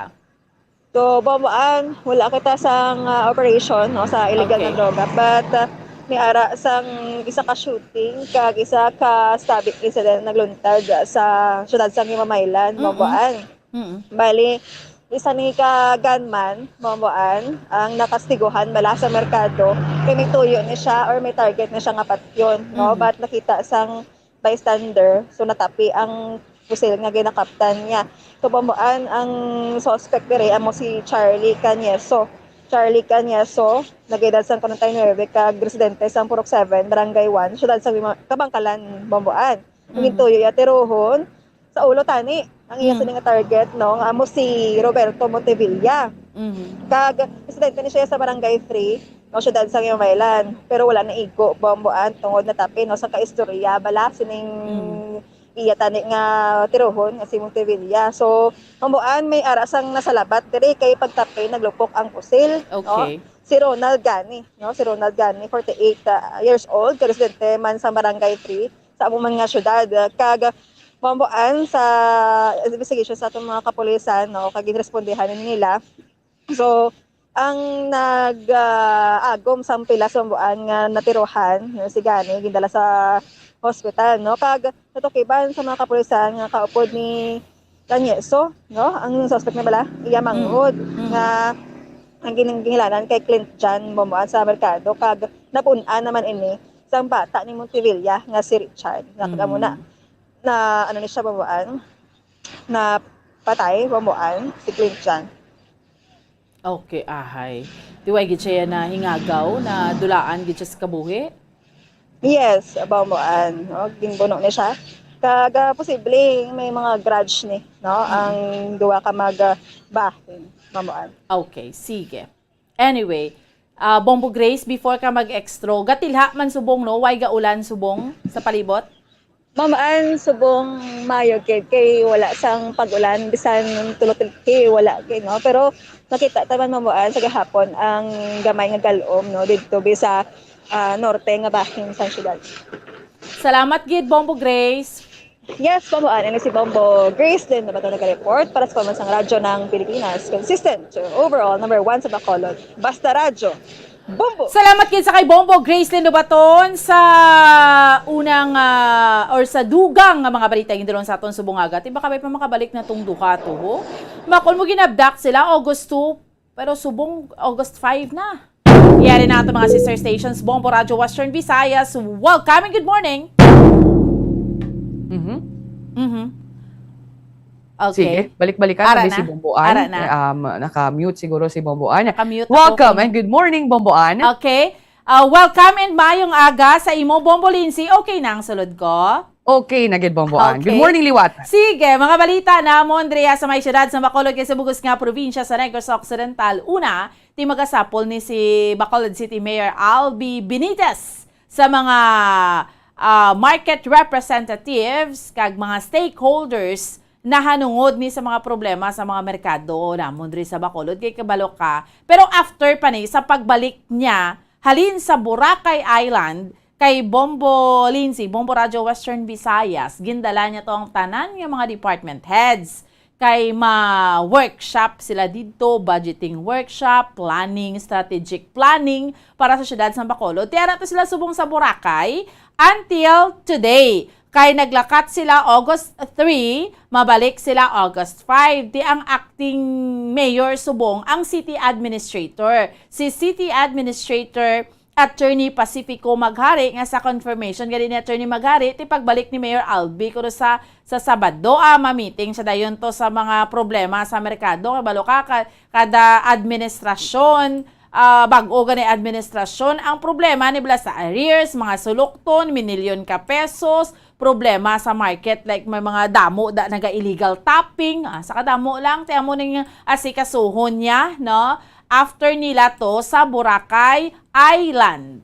So, Bombo Ann, wala kita sang, ah, operation, no, sa illegal nga Okay. droga. But, ah, may ara sang isa ka shooting kag isa ka stabbing incident nagluntad sa siyudad sang Himamaylan, Bombo Mm-mm. Ann. Mm-mm. Bali, isa ni ka gunman, Bombo Ann, ang nakastiguhan bala sa merkado. Kay may tuyo ni siya or may target ni siya nga patyon, no? Mm-hmm. But nakita sang bystander, so natapi ang pusil nga ginakaptan niya. So, Bombo Ann, ang suspect diri amo si Charlie Cañeso. Charlie Cañeso, nag-edad sang kwarenta y nuebe, kag residente sang Purok seven, Barangay one, siyudad sang Bima-, Kabangkalan, Bamboan. Ang Mm. gintuyo iya tirohon sa ulo tani ang iya Mm. sini nga target, no, nga amo si Roberto Montevilla. Mm. Kag residente ni siya sa Barangay three, no, siyudad sang Baylan, pero wala na igo, Bamboan, tungod natapin, no, sa kaistorya bala sining Mm. iya tani nga tirohon nga si Montevilla. So, Bamboan, may ara sang nasalabat diri kay pagtapin naglupok ang pusil, no? Okay. Si Ronald Gani, no? Si Ronald Gani, forty-eight, ah, years old, ka residente man sa Barangay three, sa amo man nga syudad. Ah, kag Bamboan, sa investigation sa atong mga kapulisan, no, kag ginrespondihan nila. So, ang nag, ah, agom sang pila sa Bamboan nga natirohan, no, si Gani, gindala sa hospital, no? Kag natukiban sa mga kapulisan nga kaupod ni Cañeso, no? Ang suspect na bala, iya Mm. manghod, Mm. nga ang gining-, ginghalanan kay Clint John Bamboan sa merkado, kag napun-an naman ini sang bata ni Montevilla nga si Richard. Nakita mo na, Mm. na ano ni siya, Bamboan? Na patay, Bamboan, si Clint John. Okay, ahay. Ti way gid siya na hingagaw, na dulaan gid siya sa kabuhi? Yes, Bamboan, no? Ginbuno ni siya. Kag, ah, posible may mga grudge ni, no? Mm. Ang duwa ka mag, ah, bahin, Bamboan. Okay, sige. Anyway, ah, Bombo Grace, before ka mag-extro, gatilha man subong, no? Way gaulan subong sa palibot? Bamboan, subong maayo gid kay wala sang pag-ulan, bisan tulo-tulo wala gid, no? Pero makita ta man, Bamboan, sa gahapon ang gamay nga gal-om, no, didto bi sa, ah, norte nga bahin sang syudad. Salamat gid, Bombo Grace. Yes, Bamboan, ini si Bombo Grace Lynn Nabato nag-report para sa Pamansang Radyo ng Pilipinas. Consistent to overall number one sa Bacolod. Basta Radyo. Bombo! Salamat gid sa kay Bombo Grace Lindobaton sa unang, ah, or sa dugang nga mga balita nga gindulong sa aton subong aga. Ti baka may pa makabalik na tong duha to, ho? Makon mo ginabdak sila August two, pero subong August five na. Yari na ato mga sister stations, Bombo Radyo Western Visayas. Welcome and good morning. Mhm. Mhm. Okay. Sige, balik-balikan Ara natin si na. Bomboan. Ara na. Um, naka-mute siguro si Bomboan. Naka-mute ako, Welcome okay. and good morning, Bomboan. Okay. Ah, welcome and mayong aga sa imo, Bombo Lindsay. Okay na ang sulod ko? Okay na gid, Bomboan. Good Okay. morning, liwat. Sige, mga balita namon diriya sa may siyudad sa Bacolod kag sa bug-os nga probinsya sa Negros Occidental. Una, ti magasapol ni si Bacolod City Mayor Albi Benitez sa mga, ah, market representatives kag mga stakeholders nahanungod ni sa mga problema sa mga merkado namon diri sa Bacolod, kay kabalo ka. Pero after pa ni, sa pagbalik niya halin sa Boracay Island, kay Bombo Lindsay, Bombo Radyo Western Visayas, gindala niya to ang tanan nga mga department heads. Kay ma-workshop sila didto, budgeting workshop, planning, strategic planning para sa siyudad sa Bacolod. Ti ara to sila subong sa Boracay until today. Kay naglakat sila August three, mabalik sila August five. Ti ang acting mayor subong ang city administrator. Si city administrator Attorney Pacifico Maghari, nga sa confirmation gani ni Attorney Maghari, ti pagbalik ni Mayor Albi kuno sa, sa Sabado, ah, ma-meeting siya dayon to sa mga problema sa merkado. Kabalo ka, ka-, kada administrasyon, ah, bag-o gani administrasyon, ang problema ni bala sa arrears, mga sulukton, minilyon ka pesos, problema sa market, like may mga damo da naga-illegal tapping, ah, sa kadamo lang, ti amo ning asikasuhon niya, no? After nila to sa Boracay Island.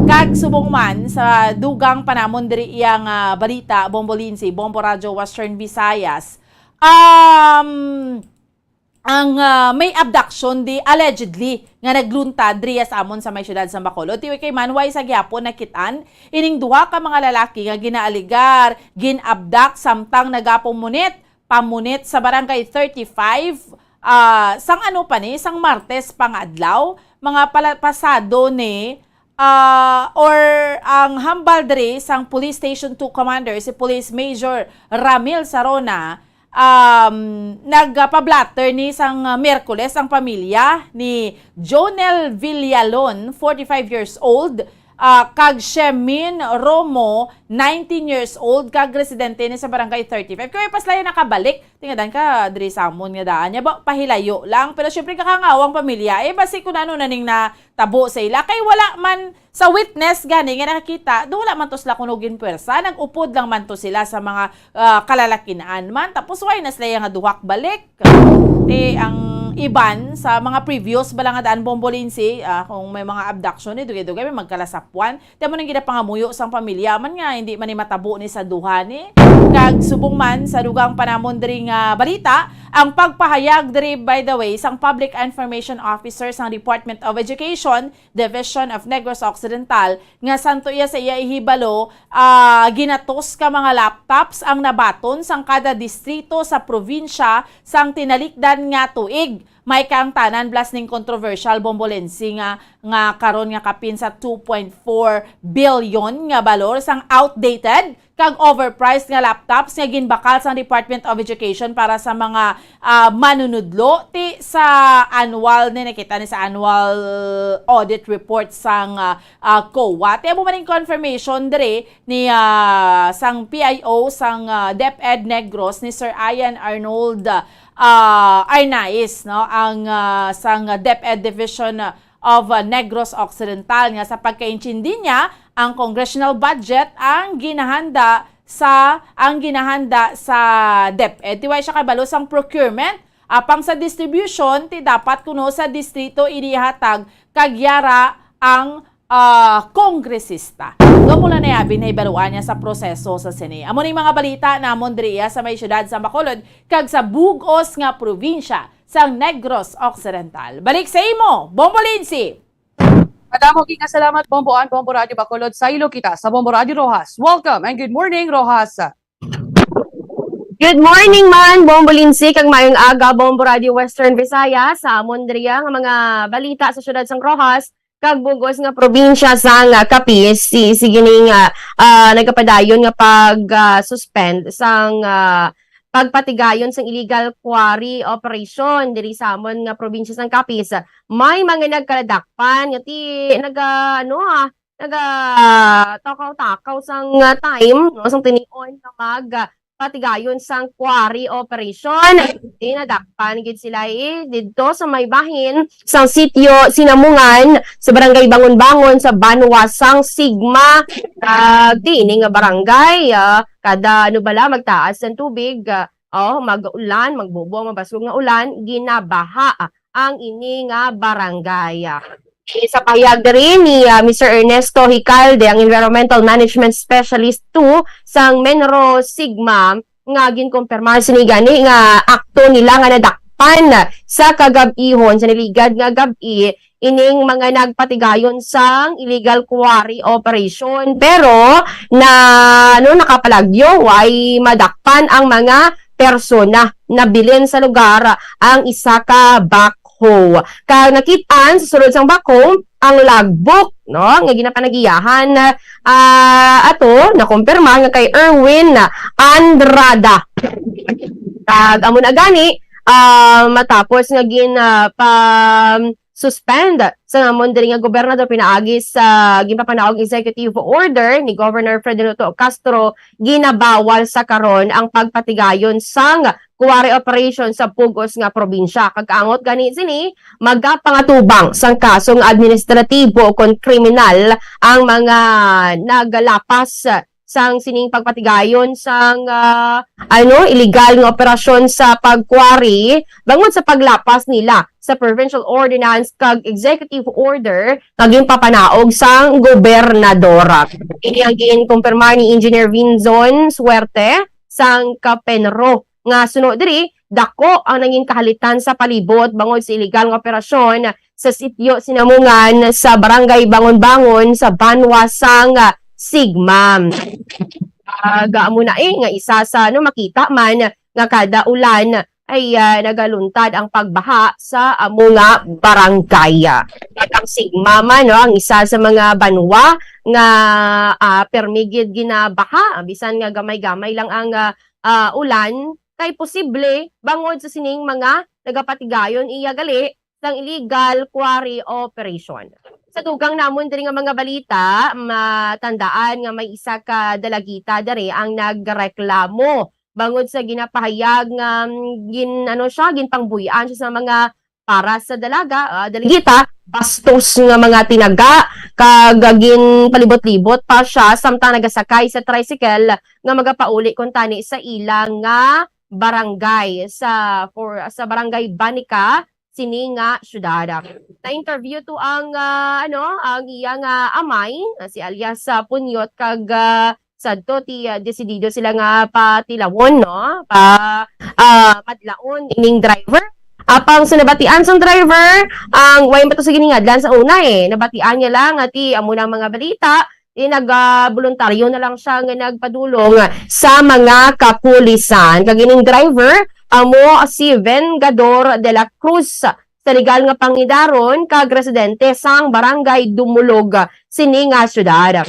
Kag subong man sa dugang pa namon diri iyang, ah, balita, Bombo Lindsay, Bombo Radyo Western Visayas. Um, ang, ah, may abduction di allegedly nga nagluntad diri sa amon sa may siyudad sa Bacolod. Ti kay man, way sa gihapon nakit-an ining duha ka mga lalaki nga ginaaligar, gin-abduct samtang nagapamunit, pamunit sa Barangay thirty-five, ah, sang ano pa ni, sang Martes pa nga adlaw, mga pala-, pasado ni, ah, or ang hambal diri sang Police Station two Commander, si Police Major Ramil Sarona, um, nagpa-blotter ni sang, ah, Miyerkules ang pamilya ni Jonel Villalon, forty-five years old, Ah, kag Shemin Romo, nineteen years old, kag residente ni sa Barangay thirty-five. Kaya pas layo nakabalik, tingadan ka, diri sa amon nga daan niya, ba, pahilayo lang. Pero syempre, kakangawang pamilya, eh, basi kung ano na ning natabo sa ila. Kay wala man sa witness gani nga nakakita, do wala man to sila kuno ginpwersa, nag-upod lang man to sila sa mga, ah, kalalakinan man. Tapos, why na sila nga duhak balik? Ti ang iban sa mga previous bala nga daan, Bombolinsi, ah, kung may mga abduction, eh, dugay-dugay may magkalasapwan. Ti amo nang ginapangamuyo sang pamilya man nga hindi man ni matabo ni sa duha ni. Kag subong man sa dugang panamon diri nga balita, ang pagpahayag diri, by the way, sang Public Information Officer sang Department of Education, Division of Negros Occidental, nga santo iya sa iya ihibalo, ah, ginatos ka mga laptops ang nabaton sang kada distrito sa probinsya sang tinalikdan nga tuig. May kaangtanan blas ning controversial, Bombolensi, nga, nga karon nga kapin sa two point four billion nga balor sang outdated kag overpriced nga laptops nga ginbakal sang Department of Education para sa mga, ah, manunudlo. Ti sa annual ni, nakita ni sa annual audit report sang, ah, ah, COA. Ti amo man ning confirmation diri ni, ah, sang P I O sang, ah, DepEd Negros, ni Sir Ian Arnold, ah, Arnaiz, no, ang, ah, sang DepEd Division of, ah, Negros Occidental, nga sa pagkaintindi niya, ang congressional budget ang ginahanda sa, ang ginahanda sa DepEd. Ti way siya kabalo sang procurement, apang sa distribution, ti dapat kuno sa distrito ini ihatag kag yara ang, ah, kongresista. Nga mula na abi nahibaluan niya sa proseso sa sini. Amo ning mga balita namon diri sa may siyudad sa Bacolod kag sa bug-os nga probinsya sang Negros Occidental. Balik sa imo, Bombolinsi! Madamo gid nga salamat, Bombo An, Bombo Radio Bacolod. Saylo kita sa Bombo Radio Roxas. Welcome and good morning, Roxas. Good morning man, Bombo Lindsay, kag maayong aga, Bombo Radio Western Visayas. Sa amon diriya nga mga balita sa siyudad sang Roxas, kag bug-os nga probinsya sang, ah, Capiz, si, si gining, ah, ah, nagapadayon nga pag, ah, suspend sang, ah, pagpatigayon sang illegal quarry operation diri sa amon nga probinsya sang Capiz. May mga nagkaladakpan nga ti, naga, ano, ah, nagatakaw-takaw sang, ah, time, no, sang tinion nga mag, ah, patigayon sang quarry operation. Di nadakpan gid sila, eh, didto sa may bahin sang sitio Sinamungan sa barangay Bangon-Bangon sa banwa sang Sigma. Kag di ini nga barangay, ah, kada, ano bala, magtaas ang tubig, ah, oh, mag-ulan, magbubo ang mabasog nga ulan, ginabaha ang ini nga barangay. Sa pahayag diri ni, ah, Mister Ernesto Hicalde, ang Environmental Management Specialist two sang MENRO Sigma, nga ginkumpirmar sini gani nga akto nila nga nadakpan sa kagab-ihon, sa niligad nga gab-i, ining mga nagpatigayon sang illegal quarry operation. Pero na, ano, nakapalagyo, way madakpan ang mga persona. Nabilin sa lugar ang isa ka backhoe. Kag nakit-an sa sulod sang backhoe ang logbook, no, nga ginapanagiyahan, ah, ato, nakumpirma nga kay Erwin Andrada. Kag amo na gani, ah, matapos nga gin, ah, pa suspend sa namon diri nga gobernador pinaagi sa ginpapanaog executive order ni Governor Fred Renato Castro, ginabawal sa karon ang pagpatigayon sang quarry operation sa bug-os nga probinsya. Kag kaangot gani sini, magapangatubang sang kaso nga administratibo kon kriminal ang mga nagalapas sang sining pagpatigayon sang, ah, ano, illegal nga operasyon sa pag-quarry bangod sa paglapas nila sa provincial ordinance kag executive order nga ginpapanaog sang gobernador. Ini ang ginkumpirma ni Engineer Vinzon Suerte sang CAPENRO nga suno diri, dako ang nangin kahalitan sa palibot bangod sa iligal nga operasyon sa sitio Sinamungan sa Barangay Bangon-Bangon sa banwa sang Sigma. Aga mo na, eh, nga isa sa, ano, makita man nga kada ulan ay, ah, nagaluntad ang pagbaha sa amo nga barangay. At ang Sigma man, no, ang isa sa mga banwa nga, ah, permi gid ginabaha, bisan nga gamay-gamay lang ang, ah, ah, ulan, kay posible bangod sa sining mga nagapatigayon iya gali sang illegal quarry operation. Sa dugang namon diri nga mga balita, matandaan nga may isa ka dalagita diri ang nagreklamo bangod sa ginapahayag nga, mm, gin-, ano siya, ginpangbuy-an siya sa mga para sa dalaga, ah, dalagita, bastos nga mga tinaga, kag ginpalibot-libot pa siya samtang nagasakay sa tricycle nga magapauli kuntani sa ila nga barangay sa, for, sa barangay Banica, sini nga syudad. Na-interview to ang, ah, ano, ang iya nga amay, ah, si alias, ah, Punyot, kag, ah, sadto ti, ah, desidido sila nga patilawon, no? Pa, ah, madlaon ining driver. Apang sa nabatian sang driver, ang way pa to sa giningadlan sa una, eh. Nabatian niya lang nga ti amo na ang mga balita, eh, nag, ah, boluntaryo na lang siya nga nagpadulong sa mga kapulisan. Kag ining driver, amo si Vengador de la Cruz, sa legal nga pangidaron kag residente sang Barangay Dumulog sini nga syudad.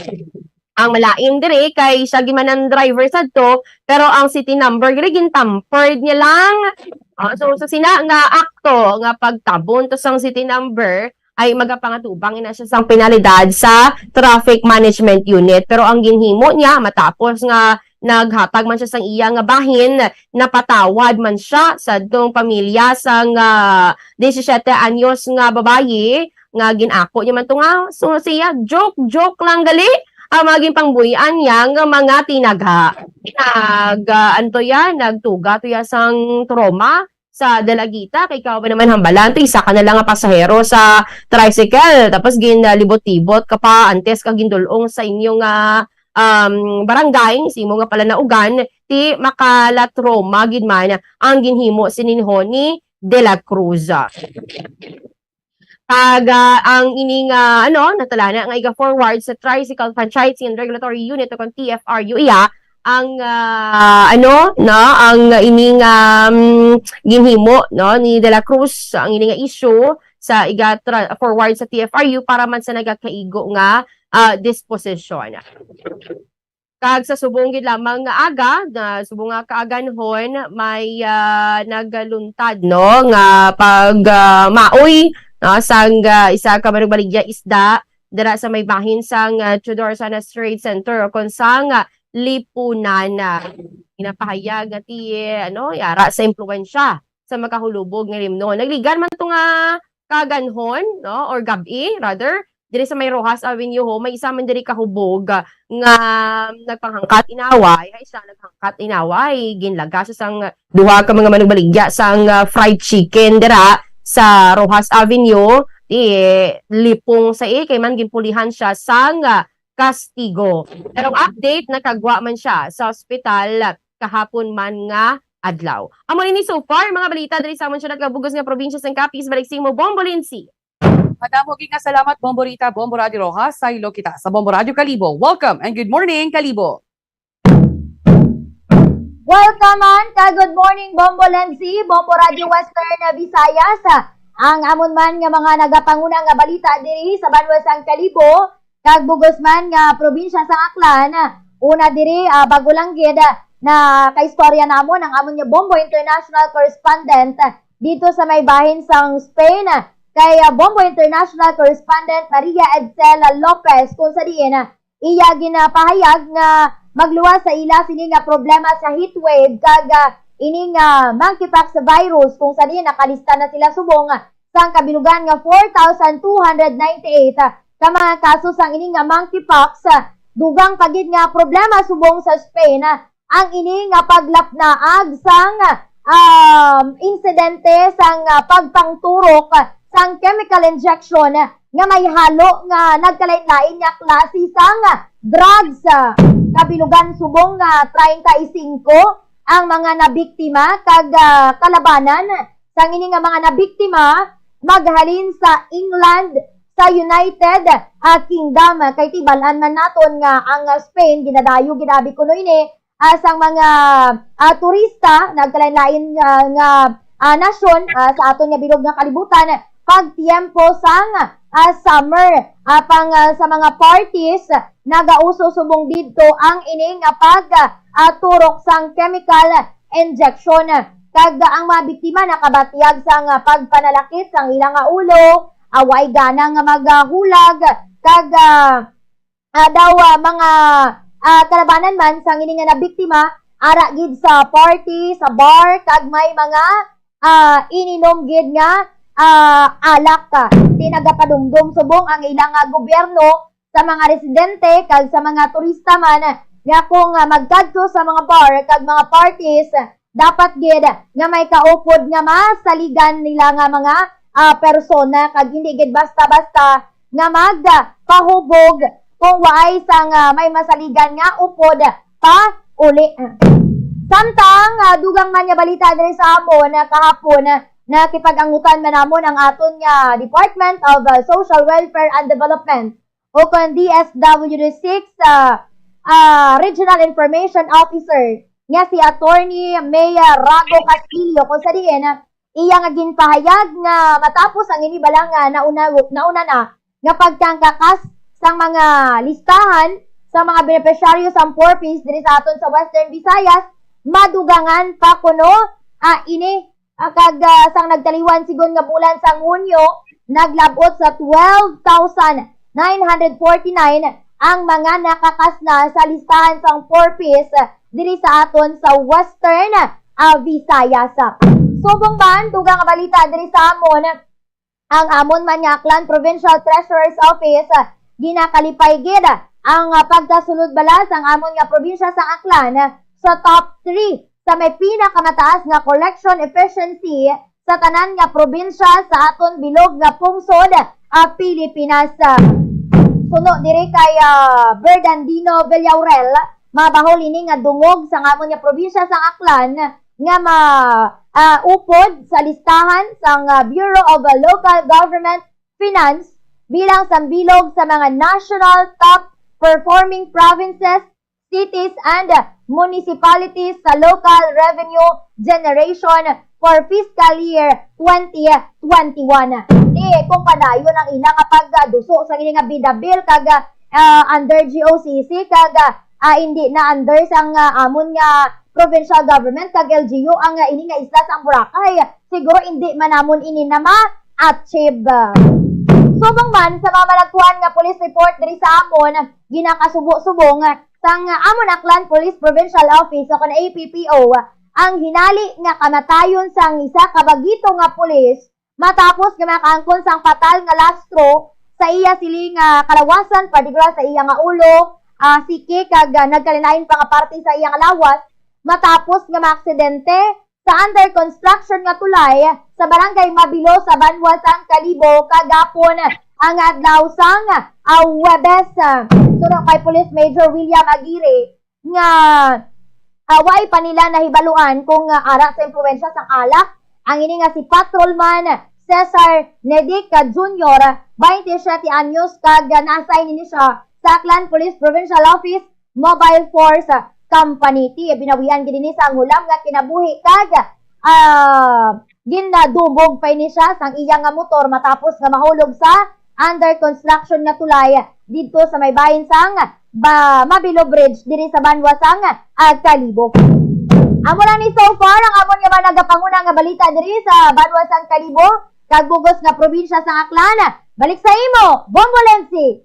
Ang malain diri kay siya gid man ang driver sadto, pero ang city number diri gin-tampered niya lang. Ah, so, sa sina nga akto nga pagtabon to sang city number, ay magapangatubang ina siya sang penalidad sa Traffic Management Unit. Pero ang ginhimo niya, matapos nga naghatag man siya sang iya nga bahin, napatawad man siya sadtong pamilya sang, ah, disisiete anyos nga babayi nga gin-ako niya man to nga, so, siya, joke-joke lang gali ang mga ginpangbuy-an niya nga mga tinaga. Nag, ah, ano to ya, nagtuga to ya sang trauma sa dalagita, kay ikaw ba naman hambalan, ti isa ka na lang nga pasahero sa tricycle, tapos ginlibot-libot ka pa, antes ka gindul-ong sa inyo nga, um, barangay, sa imo nga palanaugan, ti makalatroma gid man ang ginhimo sini ni Honey de la Cruz. Kag, ah, ang ini nga, ano, natalana nga iga-forward sa Tricycle Franchising and Regulatory Unit o kon T F R U iya, ang, ah, ano, na, ang ining, um, ginhimo, no, ni De La Cruz, ang ini nga issue sa iga-tra-, forward sa T F R U para man sa nagakaigo nga, ah, disposition. Kag sa subong gid lamang nga aga, na subong nga kaaganhon, may, ah, nagluntad, no, nga pag, ah, maoy, no, sang, ah, isa ka manugbaligya isda dira sa may bahin sang, ah, Teodoro Sanas Trade Center o kon sang, ah, Lipunan. Ginapahayag nga ti, ano, yara sa impluwensya sa makahulubog nga rimnon. Nagligan man to nga kaaganhon, no, or gab-i, rather, diri sa may Roxas Avenue ho, may isa man diri ka hubog, ah, nga nagpanghangkat inaway, ay siya naghangkat inaway, ginlaga siya sang duha ka mga manugbaligya sang, ah, fried chicken dira sa Roxas Avenue, ti lipong sa i, kay man ginpulihan siya sang, ah, kastigo. Pero ang update, nakagwa man siya sa ospital kahapon man nga adlaw. Amo ini so far, mga balita diri sa amon siyudad kag bug-os nga probinsya sang Capiz. Balik sa imo, Bombo Lindsay. Madamo gid nga salamat, Bombo Rita, Bombo Radio Roxas. Saylo kita sa Bombo Radio Kalibo. Welcome and good morning, Kalibo. Welcome man, ka good morning, Bombo Lenzi, Bombo Radio Western Visayas. Ang amon man nga mga nagapanguna nga balita diri sa banwa sang Kalibo, kag bug-os man nga probinsya sang Aklan. Una diri, ah, bago lang gid, ah, na kaistorya namon ang amon nga Bombo International Correspondent dito sa may bahin sang Spain, kay, ah, Bombo International Correspondent Maria Edsel Lopez, kung sa diin, ah, iya ginapahayag nga magluwas sa ila sini nga problema sa heat wave kag, ah, ini nga monkeypox virus, kung sa diin nakalista na sila subong sang kabilugan nga four thousand two hundred ninety-eight ka mga kaso sang ini nga monkeypox. Dugang pa gid nga problema subong sa Spain ang ini nga paglapnaag sang, um, insidente sang, uh, pagpangturok sang chemical injection nga may halo nga nagkalain-lain nga klase sang drugs. Kabilugan subong nga treinta y cinco ang mga nabiktima kag, ah, kalabanan sang ini nga mga nabiktima maghalin sa England, sa United, ah, Kingdom. Kay tibal-an man naton nga ang, ah, Spain ginadayo gid abi kuno ini, ah, sang mga, ah, turista nagkalain-lain, ah, nga, ah, nasyon, ah, sa aton nga bilog nga kalibutan pag tiyempo sang, ah, summer. Apang, ah, sa mga parties, nagauso subong didto ang ini nga pag, ah, turok sang chemical injection. Kag ang mga biktima nakabatyag sang, ah, pagpanalakit sang ila nga ulo, away gana nga magahulag kag, ah, ah, daw, ah, mga, ah, kalabanan man sang ini nga nabiktima, ara gid sa party, sa bar, kag may mga, ah, ininom gid nga, ah, alak. Ti nagapadumdom subong ang ilang, ah, gobyerno sa mga residente kag sa mga turista man nga kung, ah, magkadto sa mga bar kag mga parties, dapat gid nga may kaupod nga masaligan nila nga mga, ah, persona, kag hindi gid basta-basta nga magpahubog kung waay sang, ah, may masaligan nga upod pa uli. Samtang, ah, dugang man nga balita diri sa amon, ah, kahapon, ah, nakipag-angutan man namon ang aton nga Department of, ah, Social Welfare and Development o kon D S W D six, ah, ah, Regional Information Officer nga si Attorney Mayor Rago Castillo, kung sa diin, ah, iya nga ginpahayag nga matapos ang ini bala nga nauna, nauna na nga pagtangkakas sang mga listahan sa mga benepisyaryo sang four Ps diri sa aton sa Western Visayas, madugangan pa kuno, ah, ini, ah, kag, ah, sang nagtaliwan sigon nga bulan sang Hunyo, naglab-ot sa twelve thousand nine hundred forty-nine ang mga nakakasna sa listahan sang four Ps diri sa aton sa Western, ah, Visayas. Subong man, dugang nga balita diri sa amon, ang amon man nga Aklan Provincial Treasurer's Office, ah, ginakalipay gid ang, ah, pagkasulod bala sang amon nga probinsya sang Aklan sa top three sa may pinakamataas nga collection efficiency sa tanan nga probinsya sa aton bilog nga pungsod, ah, Pilipinas. Suno diri kay, ah, Berdandino Villaurel, mabahol ini nga dungog sang amon nga probinsya sang Aklan nga ma-, ah, upod sa listahan sang, ah, Bureau of, ah, Local Government Finance bilang sang bilog sa mga national top performing provinces, cities, and municipalities sa local revenue generation for fiscal year twenty twenty-one. Di kung padayon ang ila nga pagduso sa ini nga bidabil kag, ah, under G O C C kag, ah, hindi na under sang, ah, amon nga provincial government kag L G U ang, ah, ini nga isla sang Boracay, siguro hindi man namon ini na ma-achieve. Subong man sa mga malagkuhan nga police report diri sa amon, ginakasubo-subong sang amon Aklan Police Provincial Office o kon A P P O ang hinali nga kamatayon sang isa ka bagito nga pulis matapos nga makaangkon sang fatal nga lastro sa iya sili nga kalawasan, partikular sa iya nga ulo, ah, siki, kag, ah, nagkalain-lain pa nga parte sa iya nga lawas matapos nga maaksidente sa under construction nga tulay sa Barangay Mabilo sa banwa sang Kalibo kagapon ang adlaw sang, ah, Huwebes. Suno kay Police Major William Aguirre nga, ah, waay pa nila nahibaluan kung, ah, ara sa impluwensya sang alak ang ini nga si Patrolman Cesar Nedic Junior, twenty-seven anyos, kag, ah, na-assign ini siya sa Aklan Police Provincial Office Mobile Force Company. Ti, binawian gid ini sang hulam nga kinabuhi kag, ah, ginadumog pa ini siya sang iya nga motor matapos nga mahulog sa under construction nga tulay didto sa may bahin sang ba, Mabilo Bridge diri sa banwa sang, ah, Kalibo. Amo lang ni so far ang amon nga mga nagapanguna nga balita diri sa banwa sang Kalibo kag bugos nga probinsya sang Aklan. Balik sa imo, Bombo Lensi.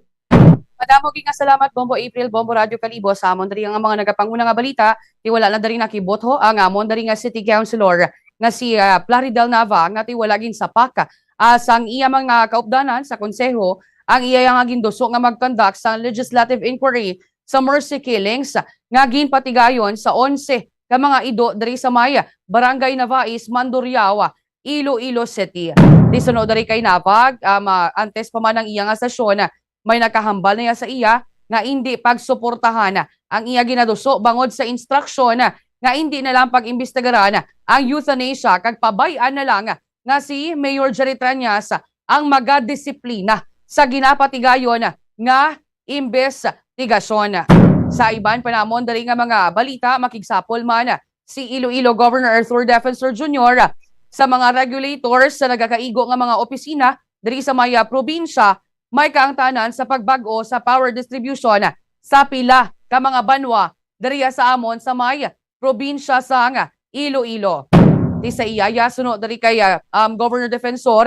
Madamo gid nga salamat, Bombo April, Bombo Radyo Kalibo, sa amon diri nga mga nagapanguna nga balita. Ti wala na diri nakibutho ang amon diri nga City Councilor nga si, ah, Plaridel Nava, nga ti wala ginsapak, ah, sang iya mga kaupdanan sa konseho ang iya nga ginduso nga mag-conduct sang legislative inquiry sa mercy killings nga ginpatigayon sa onse ka mga ido diri sa may Barangay Navais, Mandurriao, Iloilo City. Ti suno diri kay Nava, ah, ma-, antes pa man ang iya nga sesyon, may nakahambal na iya sa iya nga indi pagsuportahan ang iya ginaduso bangod sa instruksyon nga indi na lang pag-imbestigaran ang euthanasia kag pabay-an na lang nga si Mayor Jerry Treñas ang magadisiplina sa ginapatigayon nga imbestigasyon. Sa iban pa namon diri nga mga balita, makigsapol man si Iloilo Governor Arthur Defensor Junior sa mga regulators sa nagakaigo nga mga opisina diri sa maya probinsya, may kaangtanan sa pagbag-o sa power distribution sa pila ka mga banwa diri sa amon sa may probinsya sang Iloilo. Ti sa iya, suno diri kay, ah, um, Governor Defensor,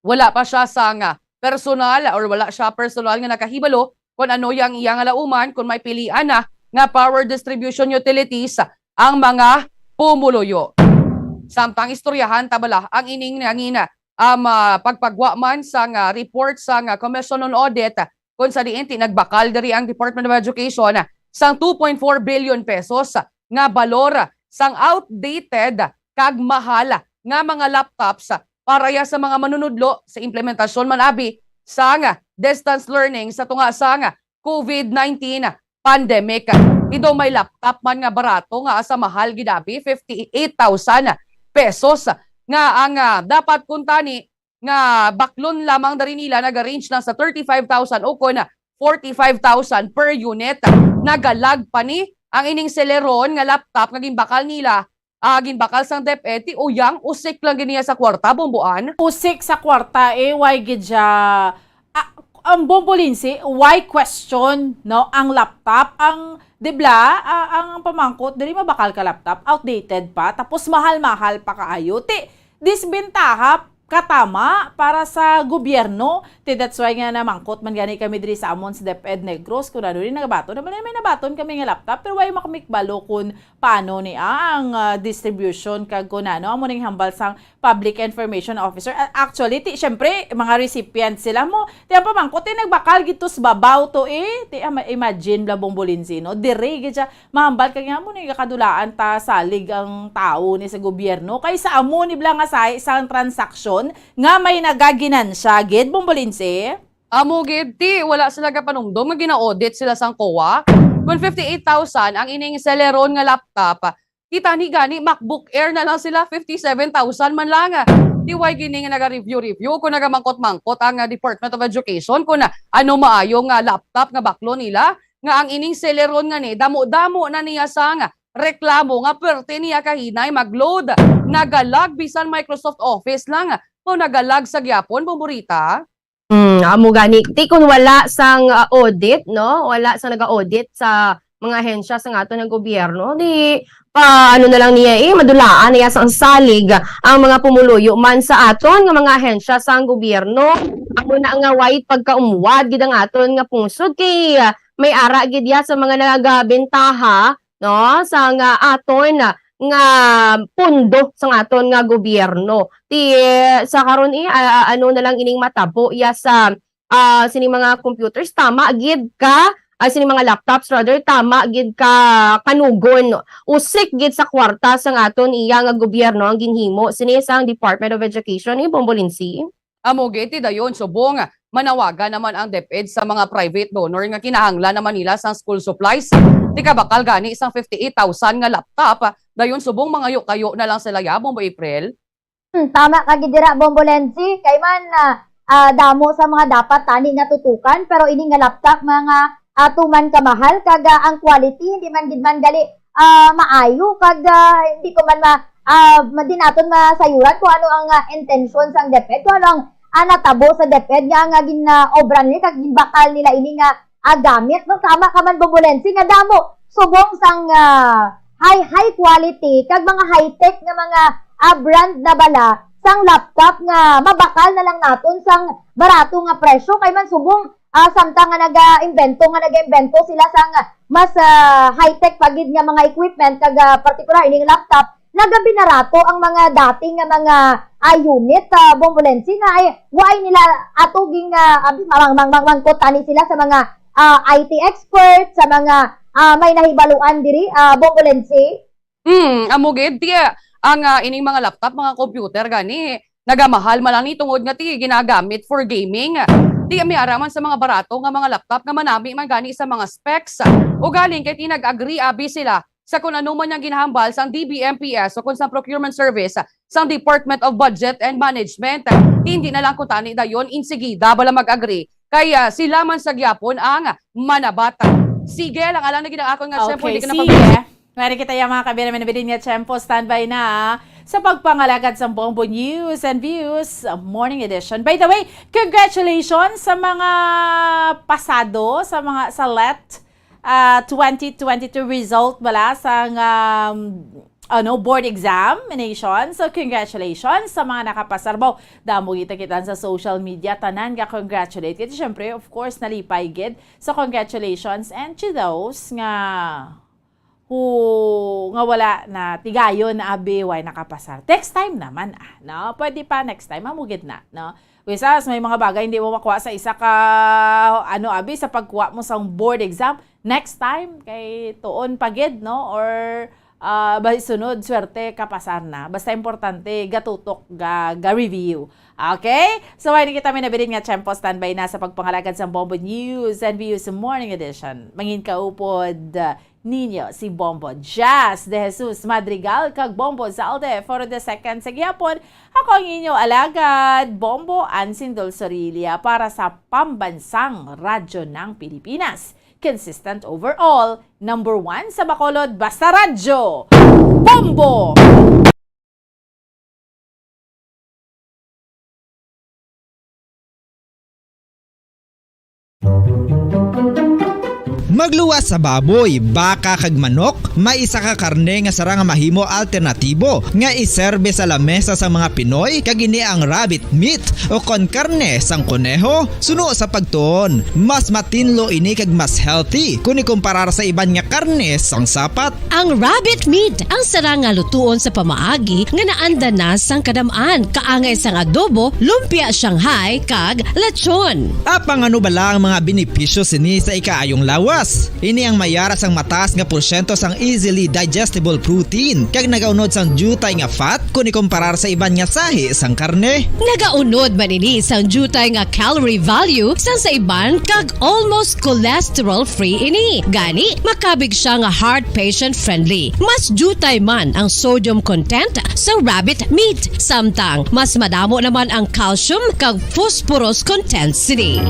wala pa siya sang personal or wala siya personal nga nakahibalo kon ano yang iya nga lauman, kon may pilian na nga power distribution utilities ang mga pumuluyo. Samtang istoryahan ta bala ang ining nangina, um, ah, pagpagwa man sang, ah, report sang, ah, Commission on Audit, kung sa diin ti nagbakal diri ang Department of Education sang two point four billion pesos nga balor sang outdated kag mahal nga mga laptops para ya sa mga manunudlo sa implementasyon man abi sang distance learning sa tunga sang COVID nineteen pandemic. Ti daw may laptop man nga barato nga asa mahal gid abi fifty-eight thousand pesos nga ang, ah, dapat kuntani nga baklon lamang diri nila naga-range lang sa thirty-five thousand o kon forty-five thousand per unit. Nagalag pa ni ang ining Celeron nga laptop nga ginbakal nila, ah, ginbakal sang DepEd, ti uyang usik lang gid niya sa kwarta, Bomboan. Usik sa kwarta, eh, why gid siya? Ah, ang Bombolinsi, why question, no, ang laptop? Ang, di bla, ah, ang pamangkot, diri mabakal ka laptop, outdated pa, tapos mahal-mahal pa kaayo. Ti, disbentaha katama para sa gobyerno. Ti that's why nga namangkot man gani kami diri sa amon sa DepEd Negros, kung ano ni nagabaton. Naman may nabaton kami nga laptop, pero why makamikbalo kung paano ni ang, ah, distribution kag kung ano, amo ning hambal sang public information officer. Ah, actually, ti, syempre, mga recipient sila mo. Ti ang pamangkot, ti nagbakal gid to sa babaw to eh. Ti, ah, ma-, imagine bla Bombolinsi, no? Dire gid siya mahambal kag nga mo ni kakadulaan ta salig ang tawo ni sa gobyerno kay sa amo ni bla nga sahi sang transaksyon nga may nagaginansya gid, Bombolinsi. Amo gid, ti wala sila gapanumdom nga gina-audit sila sang COA. Kung fifty-eight thousand ang ining Celeron nga laptop, ti tani gani MacBook Air na lang sila, fifty-seven thousand man lang. Ti why gini nga naga-review-review kung nagamangkot-mangkot ang, ah, Department of Education kung ano maayo nga laptop nga baklo nila? Nga ang ining Celeron nga ni, damo-damo na niya sang reklamo nga perte niya kahinay mag-load. Nagalag bisan Microsoft Office lang, o nagalag sa gyapon, Bomborita. Hmm, amo gani. Ti kun wala sang, ah, audit, no? Wala sang naga-audit sa mga ahensya sa aton nga gobyerno, di pa ano na lang niya eh, madulaan niya sang salig ang mga pumuluyo man sa aton nga mga ahensya sang gobyerno. Amo na nga way pagkaumwad gid ang aton nga pungsod kay, ah, may ara gid ya sa mga nagabentaha, no, sa nga aton nga pondo sa aton nga gobyerno. Ti sa karon eh, ah, ano na lang ining matabo ya sa, ah, sining mga computers, tama gid ka, ah, sining mga laptops rather, tama gid ka kanugon. Usik gid sa kwarta sa aton iya nga gobyerno ang ginhimo sini sang Department of Education, eh, Bombolinsi. Amo gid ti dayon subong manawagan naman ang DepEd sa mga private donor nga kinahanglan naman nila sang school supplies. Ti kabakal gani sang fifty-eight thousand nga laptop, dayon subong mangayo-kayo na lang sila ya, Bombo April. Hmm, tama ka gid dira, Bombolensi. Kay man, ah, ah, damo sa mga dapat tani nga tutukan, pero ini nga laptop, mga, ah, tuman kamahal, kag, ah, ang quality hindi man gid man gali, ah, maayo, kag, ah, hindi ko man ma-, ah, ma-, di naton masayuran kung ano ang, ah, intensyon sang DepEd, kung ano ang, ah, natabo sa DepEd nga, nga gin-, ah, obra nila, kag ginbakal nila ini nga, ah, gamit, no? Tama ka man, Bombolensi, nga damo subong sang, ah, high, high quality kag mga high-tech nga mga, ah, brand na bala sang laptop nga mabakal na lang naton sang barato nga presyo, kay man subong, ah, samtang nga naga-imbento, nga naga-imbento sila sang mas, ah, high-tech pa gid nga mga equipment, kag, ah, partikular ining laptop, nagabinarato ang mga dati nga mga, ah, unit, ah, Bombolensi, nga ay, why nila ato ging, ah, abi, mamang-, mang-, mang-, mangkot ani sila sa mga, ah, I T expert, sa mga, ah, may nahibaluan diri, ah, Bombolensi? Hmm, amo gid, ti, ang, ah, ining mga laptop, mga computer gani, nagamahal man lang ni tungod nga ti ginagamit for gaming. Ti may ara man sa mga barato nga mga laptop nga manami man gani sa mga specs. Ugaling kay ti nag-agree abi sila sa kun ano man yang ginahambal sang D B M P S o kun sa procurement service sang Department of Budget and Management. Ti hindi na lang kuntani dayon insigida bala mag-agree kay, ah, sila man sa gyapon ang manabat. Sige lang, alang na gid ang akon nga, okay, siyempre, di ka na sige. Pag- Mari kita yung mga kabiyanan, mabilin nga tiyempo. Standby na sa pagpangalagad sa Bombo News and Views Morning Edition. By the way, congratulations sa mga pasado, sa mga, sa let, ah, twenty twenty-two result bala sa, um, ano, board examination. So, congratulations sa mga nakapasar. Baw, damo kita kita sa social media, tanan ga-congratulate. Kaya, syempre, of course, nalipay gid. So, congratulations and to those nga who, nga wala na tigayon na abi, way nakapasar. Next time naman, ah, no? Pwede pa next time, amo gid na, no? Wisas, may mga bagay hindi mo makuha sa isa ka, ano, abi, sa pagkuha mo sa board exam. Next time, kay tuon pa gid, no? Or, ah, basi sunod, swerte, kapasar na. Basta importante, gatutok, ga, ga-review. Okay? So, ay kita may nabilin nga tiyempo, standby na sa pagpangalagad sa Bombo News and Views Morning Edition. Mangin kaupod, ah, ninyo si Bombo Jazz de Jesus Madrigal kag Bombo Zalde for the second sa gihapon. Ako ang inyo alagad, Bombo Ansin Dulzorilia para sa Pambansang Radyo ng Pilipinas. Consistent overall, number one sa Bacolod, basta radyo, Bombo! Magluwas sa baboy, baka kag manok, may isa ka karne nga sarang nga mahimo alternatibo nga iserbe sa lamesa sa mga Pinoy, kag ini ang rabbit meat o kon karne sang koneho. Suno sa pagtuon, mas matinlo ini kag mas healthy kun ikumparar sa iban nga karne sang sapat. Ang rabbit meat ang sarang nga lutuon sa pamaagi nga naanda na sang kadam-an, kaangay sang adobo, lumpia Shanghai, kag lechon. Apang ano bala ang mga benepisyo sini sa ikaayong lawas? Ini ang may ara sang mataas nga porsyento sang easily digestible protein, kag nagaunod sang diutay nga fat kun ikumparar sa iban nga sahi sang karne. Nagaunod man ini sang diutay nga calorie value sang sa iban, kag almost cholesterol-free ini. Gani, makabig siya nga heart patient-friendly. Mas diutay man ang sodium content sa rabbit meat, samtang mas madamo naman ang calcium kag phosphorus content sini.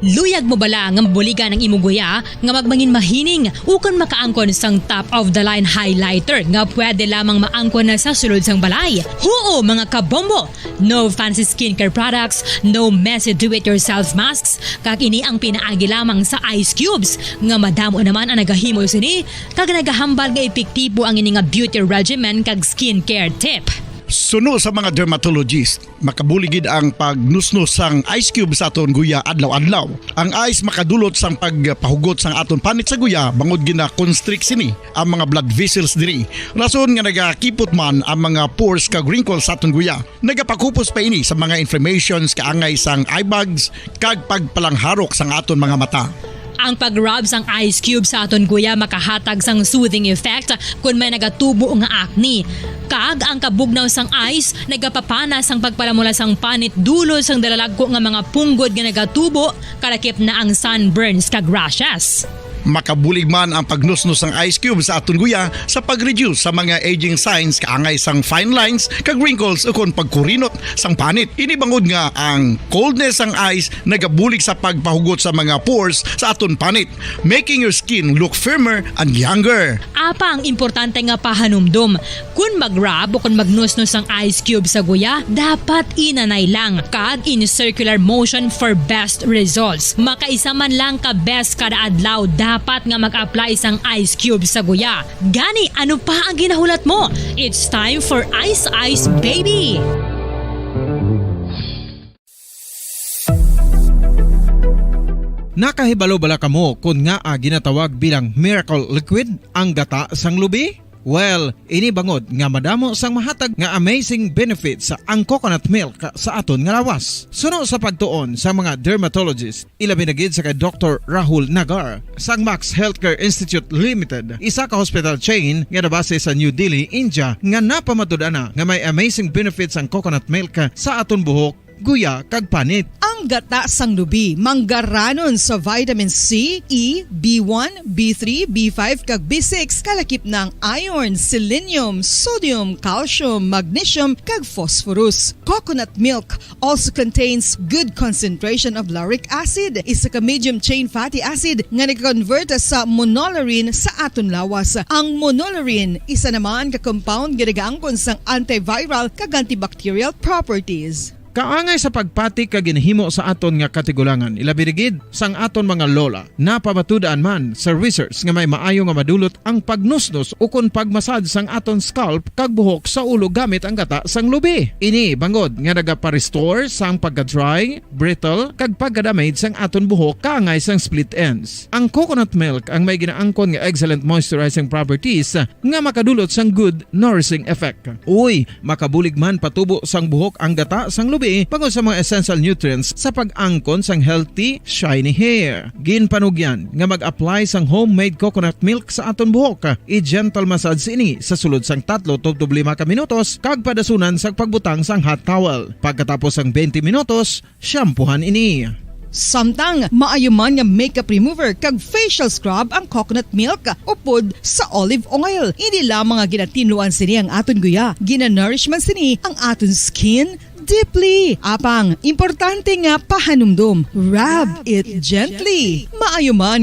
Luyag mo bala nga mabuligan ang imo guya nga magmangin mahining ukon makaangkon sang top of the line highlighter nga pwede lamang maangkon na sa sulod sang balay? Huo, mga kabombo! No fancy skincare products, no messy do-it-yourself masks, kag ini ang pinaagi lamang sa ice cubes, nga madamo naman ang nagahimo sini, kag nagahambal nga epektibo ang ini nga beauty regimen kag skincare tip. Suno sa mga dermatologist, makabulig gid ang pagnusnos sang ice cube sa aton guya adlaw-adlaw. Ang ice makadulot sang pagpahugot sang aton panit sa guya, bangod gina-constrict sini ang mga blood vessels diri, rason nga nagakipot man ang mga pores kag wrinkles sa aton guya. Nagapakupos pa ini sa mga inflammations kaangay sang eye bags kag pagpalangharok sang aton mga mata. Ang pag-rub sang ice cube sa aton guya makahatag sang soothing effect kon may nagatubo nga acne. Kag ang kabugnaw sang ice nagapapana sang pagpalamula sang panit dulot sang dalalagko nga mga punggod nga nagatubo, kalakip na ang sunburns kag rashes. Makabulig man ang pagnusnos sang ice cube sa aton guya sa pag-reduce sa mga aging signs kaangay sang fine lines kag wrinkles ukon pagkurinot sang panit. Ini bangod nga ang coldness sang ice nagabulig sa pagpahugot sa mga pores sa aton panit, making your skin look firmer and younger. Apang importante nga pahanumdom, kon mag-rub o kon magnusnos sang ice cube sa guya, dapat inanay lang kag in circular motion for best results. Makaisa man lang ka beses kada adlaw dapat nga mag-apply sang ice cube sa guya. Gani, ano pa ang ginahulat mo? It's time for Ice Ice Baby! Nakahibalo bala kamo kon ngaa ginatawag bilang miracle liquid ang gata sang lubi? Well, ini bangod nga madamo sang mahatag nga amazing benefits ang coconut milk sa aton nga lawas. Suno sa pagtuon sa mga dermatologist, ilabi na gid sa kay Doktor Rahul Nagar sang Max Healthcare Institute Limited, isa ka hospital chain nga nabase sa New Delhi, India, nga napamatud-an na nga may amazing benefits ang coconut milk sa aton buhok, guya, kag panit. Ang gata sang lubi manggaranon sa vitamin C, E, B one, B three, B five, kag B six, kalakip na ang iron, selenium, sodium, calcium, magnesium, kag phosphorus. Coconut milk also contains good concentration of lauric acid, isa ka medium chain fatty acid nga nag-convert sa monolaurin sa aton lawas. Ang monolaurin isa naman ka compound nga nagaangkon sang antiviral kag antibacterial properties. Kaangay sa pagpati ka ginhimo sa aton nga katigulangan, ilabi gid sang aton mga lola. Napamatud-an man sa research nga may maayo nga madulot ang pagnusnos ukon pagmasad sang aton scalp kag buhok sa ulo gamit ang gata sang lubi. Ini bangod nga nagaparestore sang pagka-dry, brittle, kag pagka-damage sang aton buhok kaangay sang split ends. Ang coconut milk ang may ginaangkon nga excellent moisturizing properties nga makadulot sang good nourishing effect. Uy, makabulig man patubo sang buhok ang gata sang lubi bangod sa mga essential nutrients sa pag-angkon sang healthy, shiny hair. Ginpanugyan nga mag-apply sang homemade coconut milk sa aton buhok. I-gentle massage ini sa sulod sang tatlo tubtob lima ka minutos kag padasunan sang pagbutang sang hot towel. Pagkatapos sang twenty minutos, shampoohan ini. Samtang maayo man nga makeup remover kag facial scrub ang coconut milk upod sa olive oil. Hindi lamang nga ginatinluan sini ang aton guya, ginanourish man sini ang aton skin deeply. Apang, importante nga pahanumdom, rub it gently. Maayo man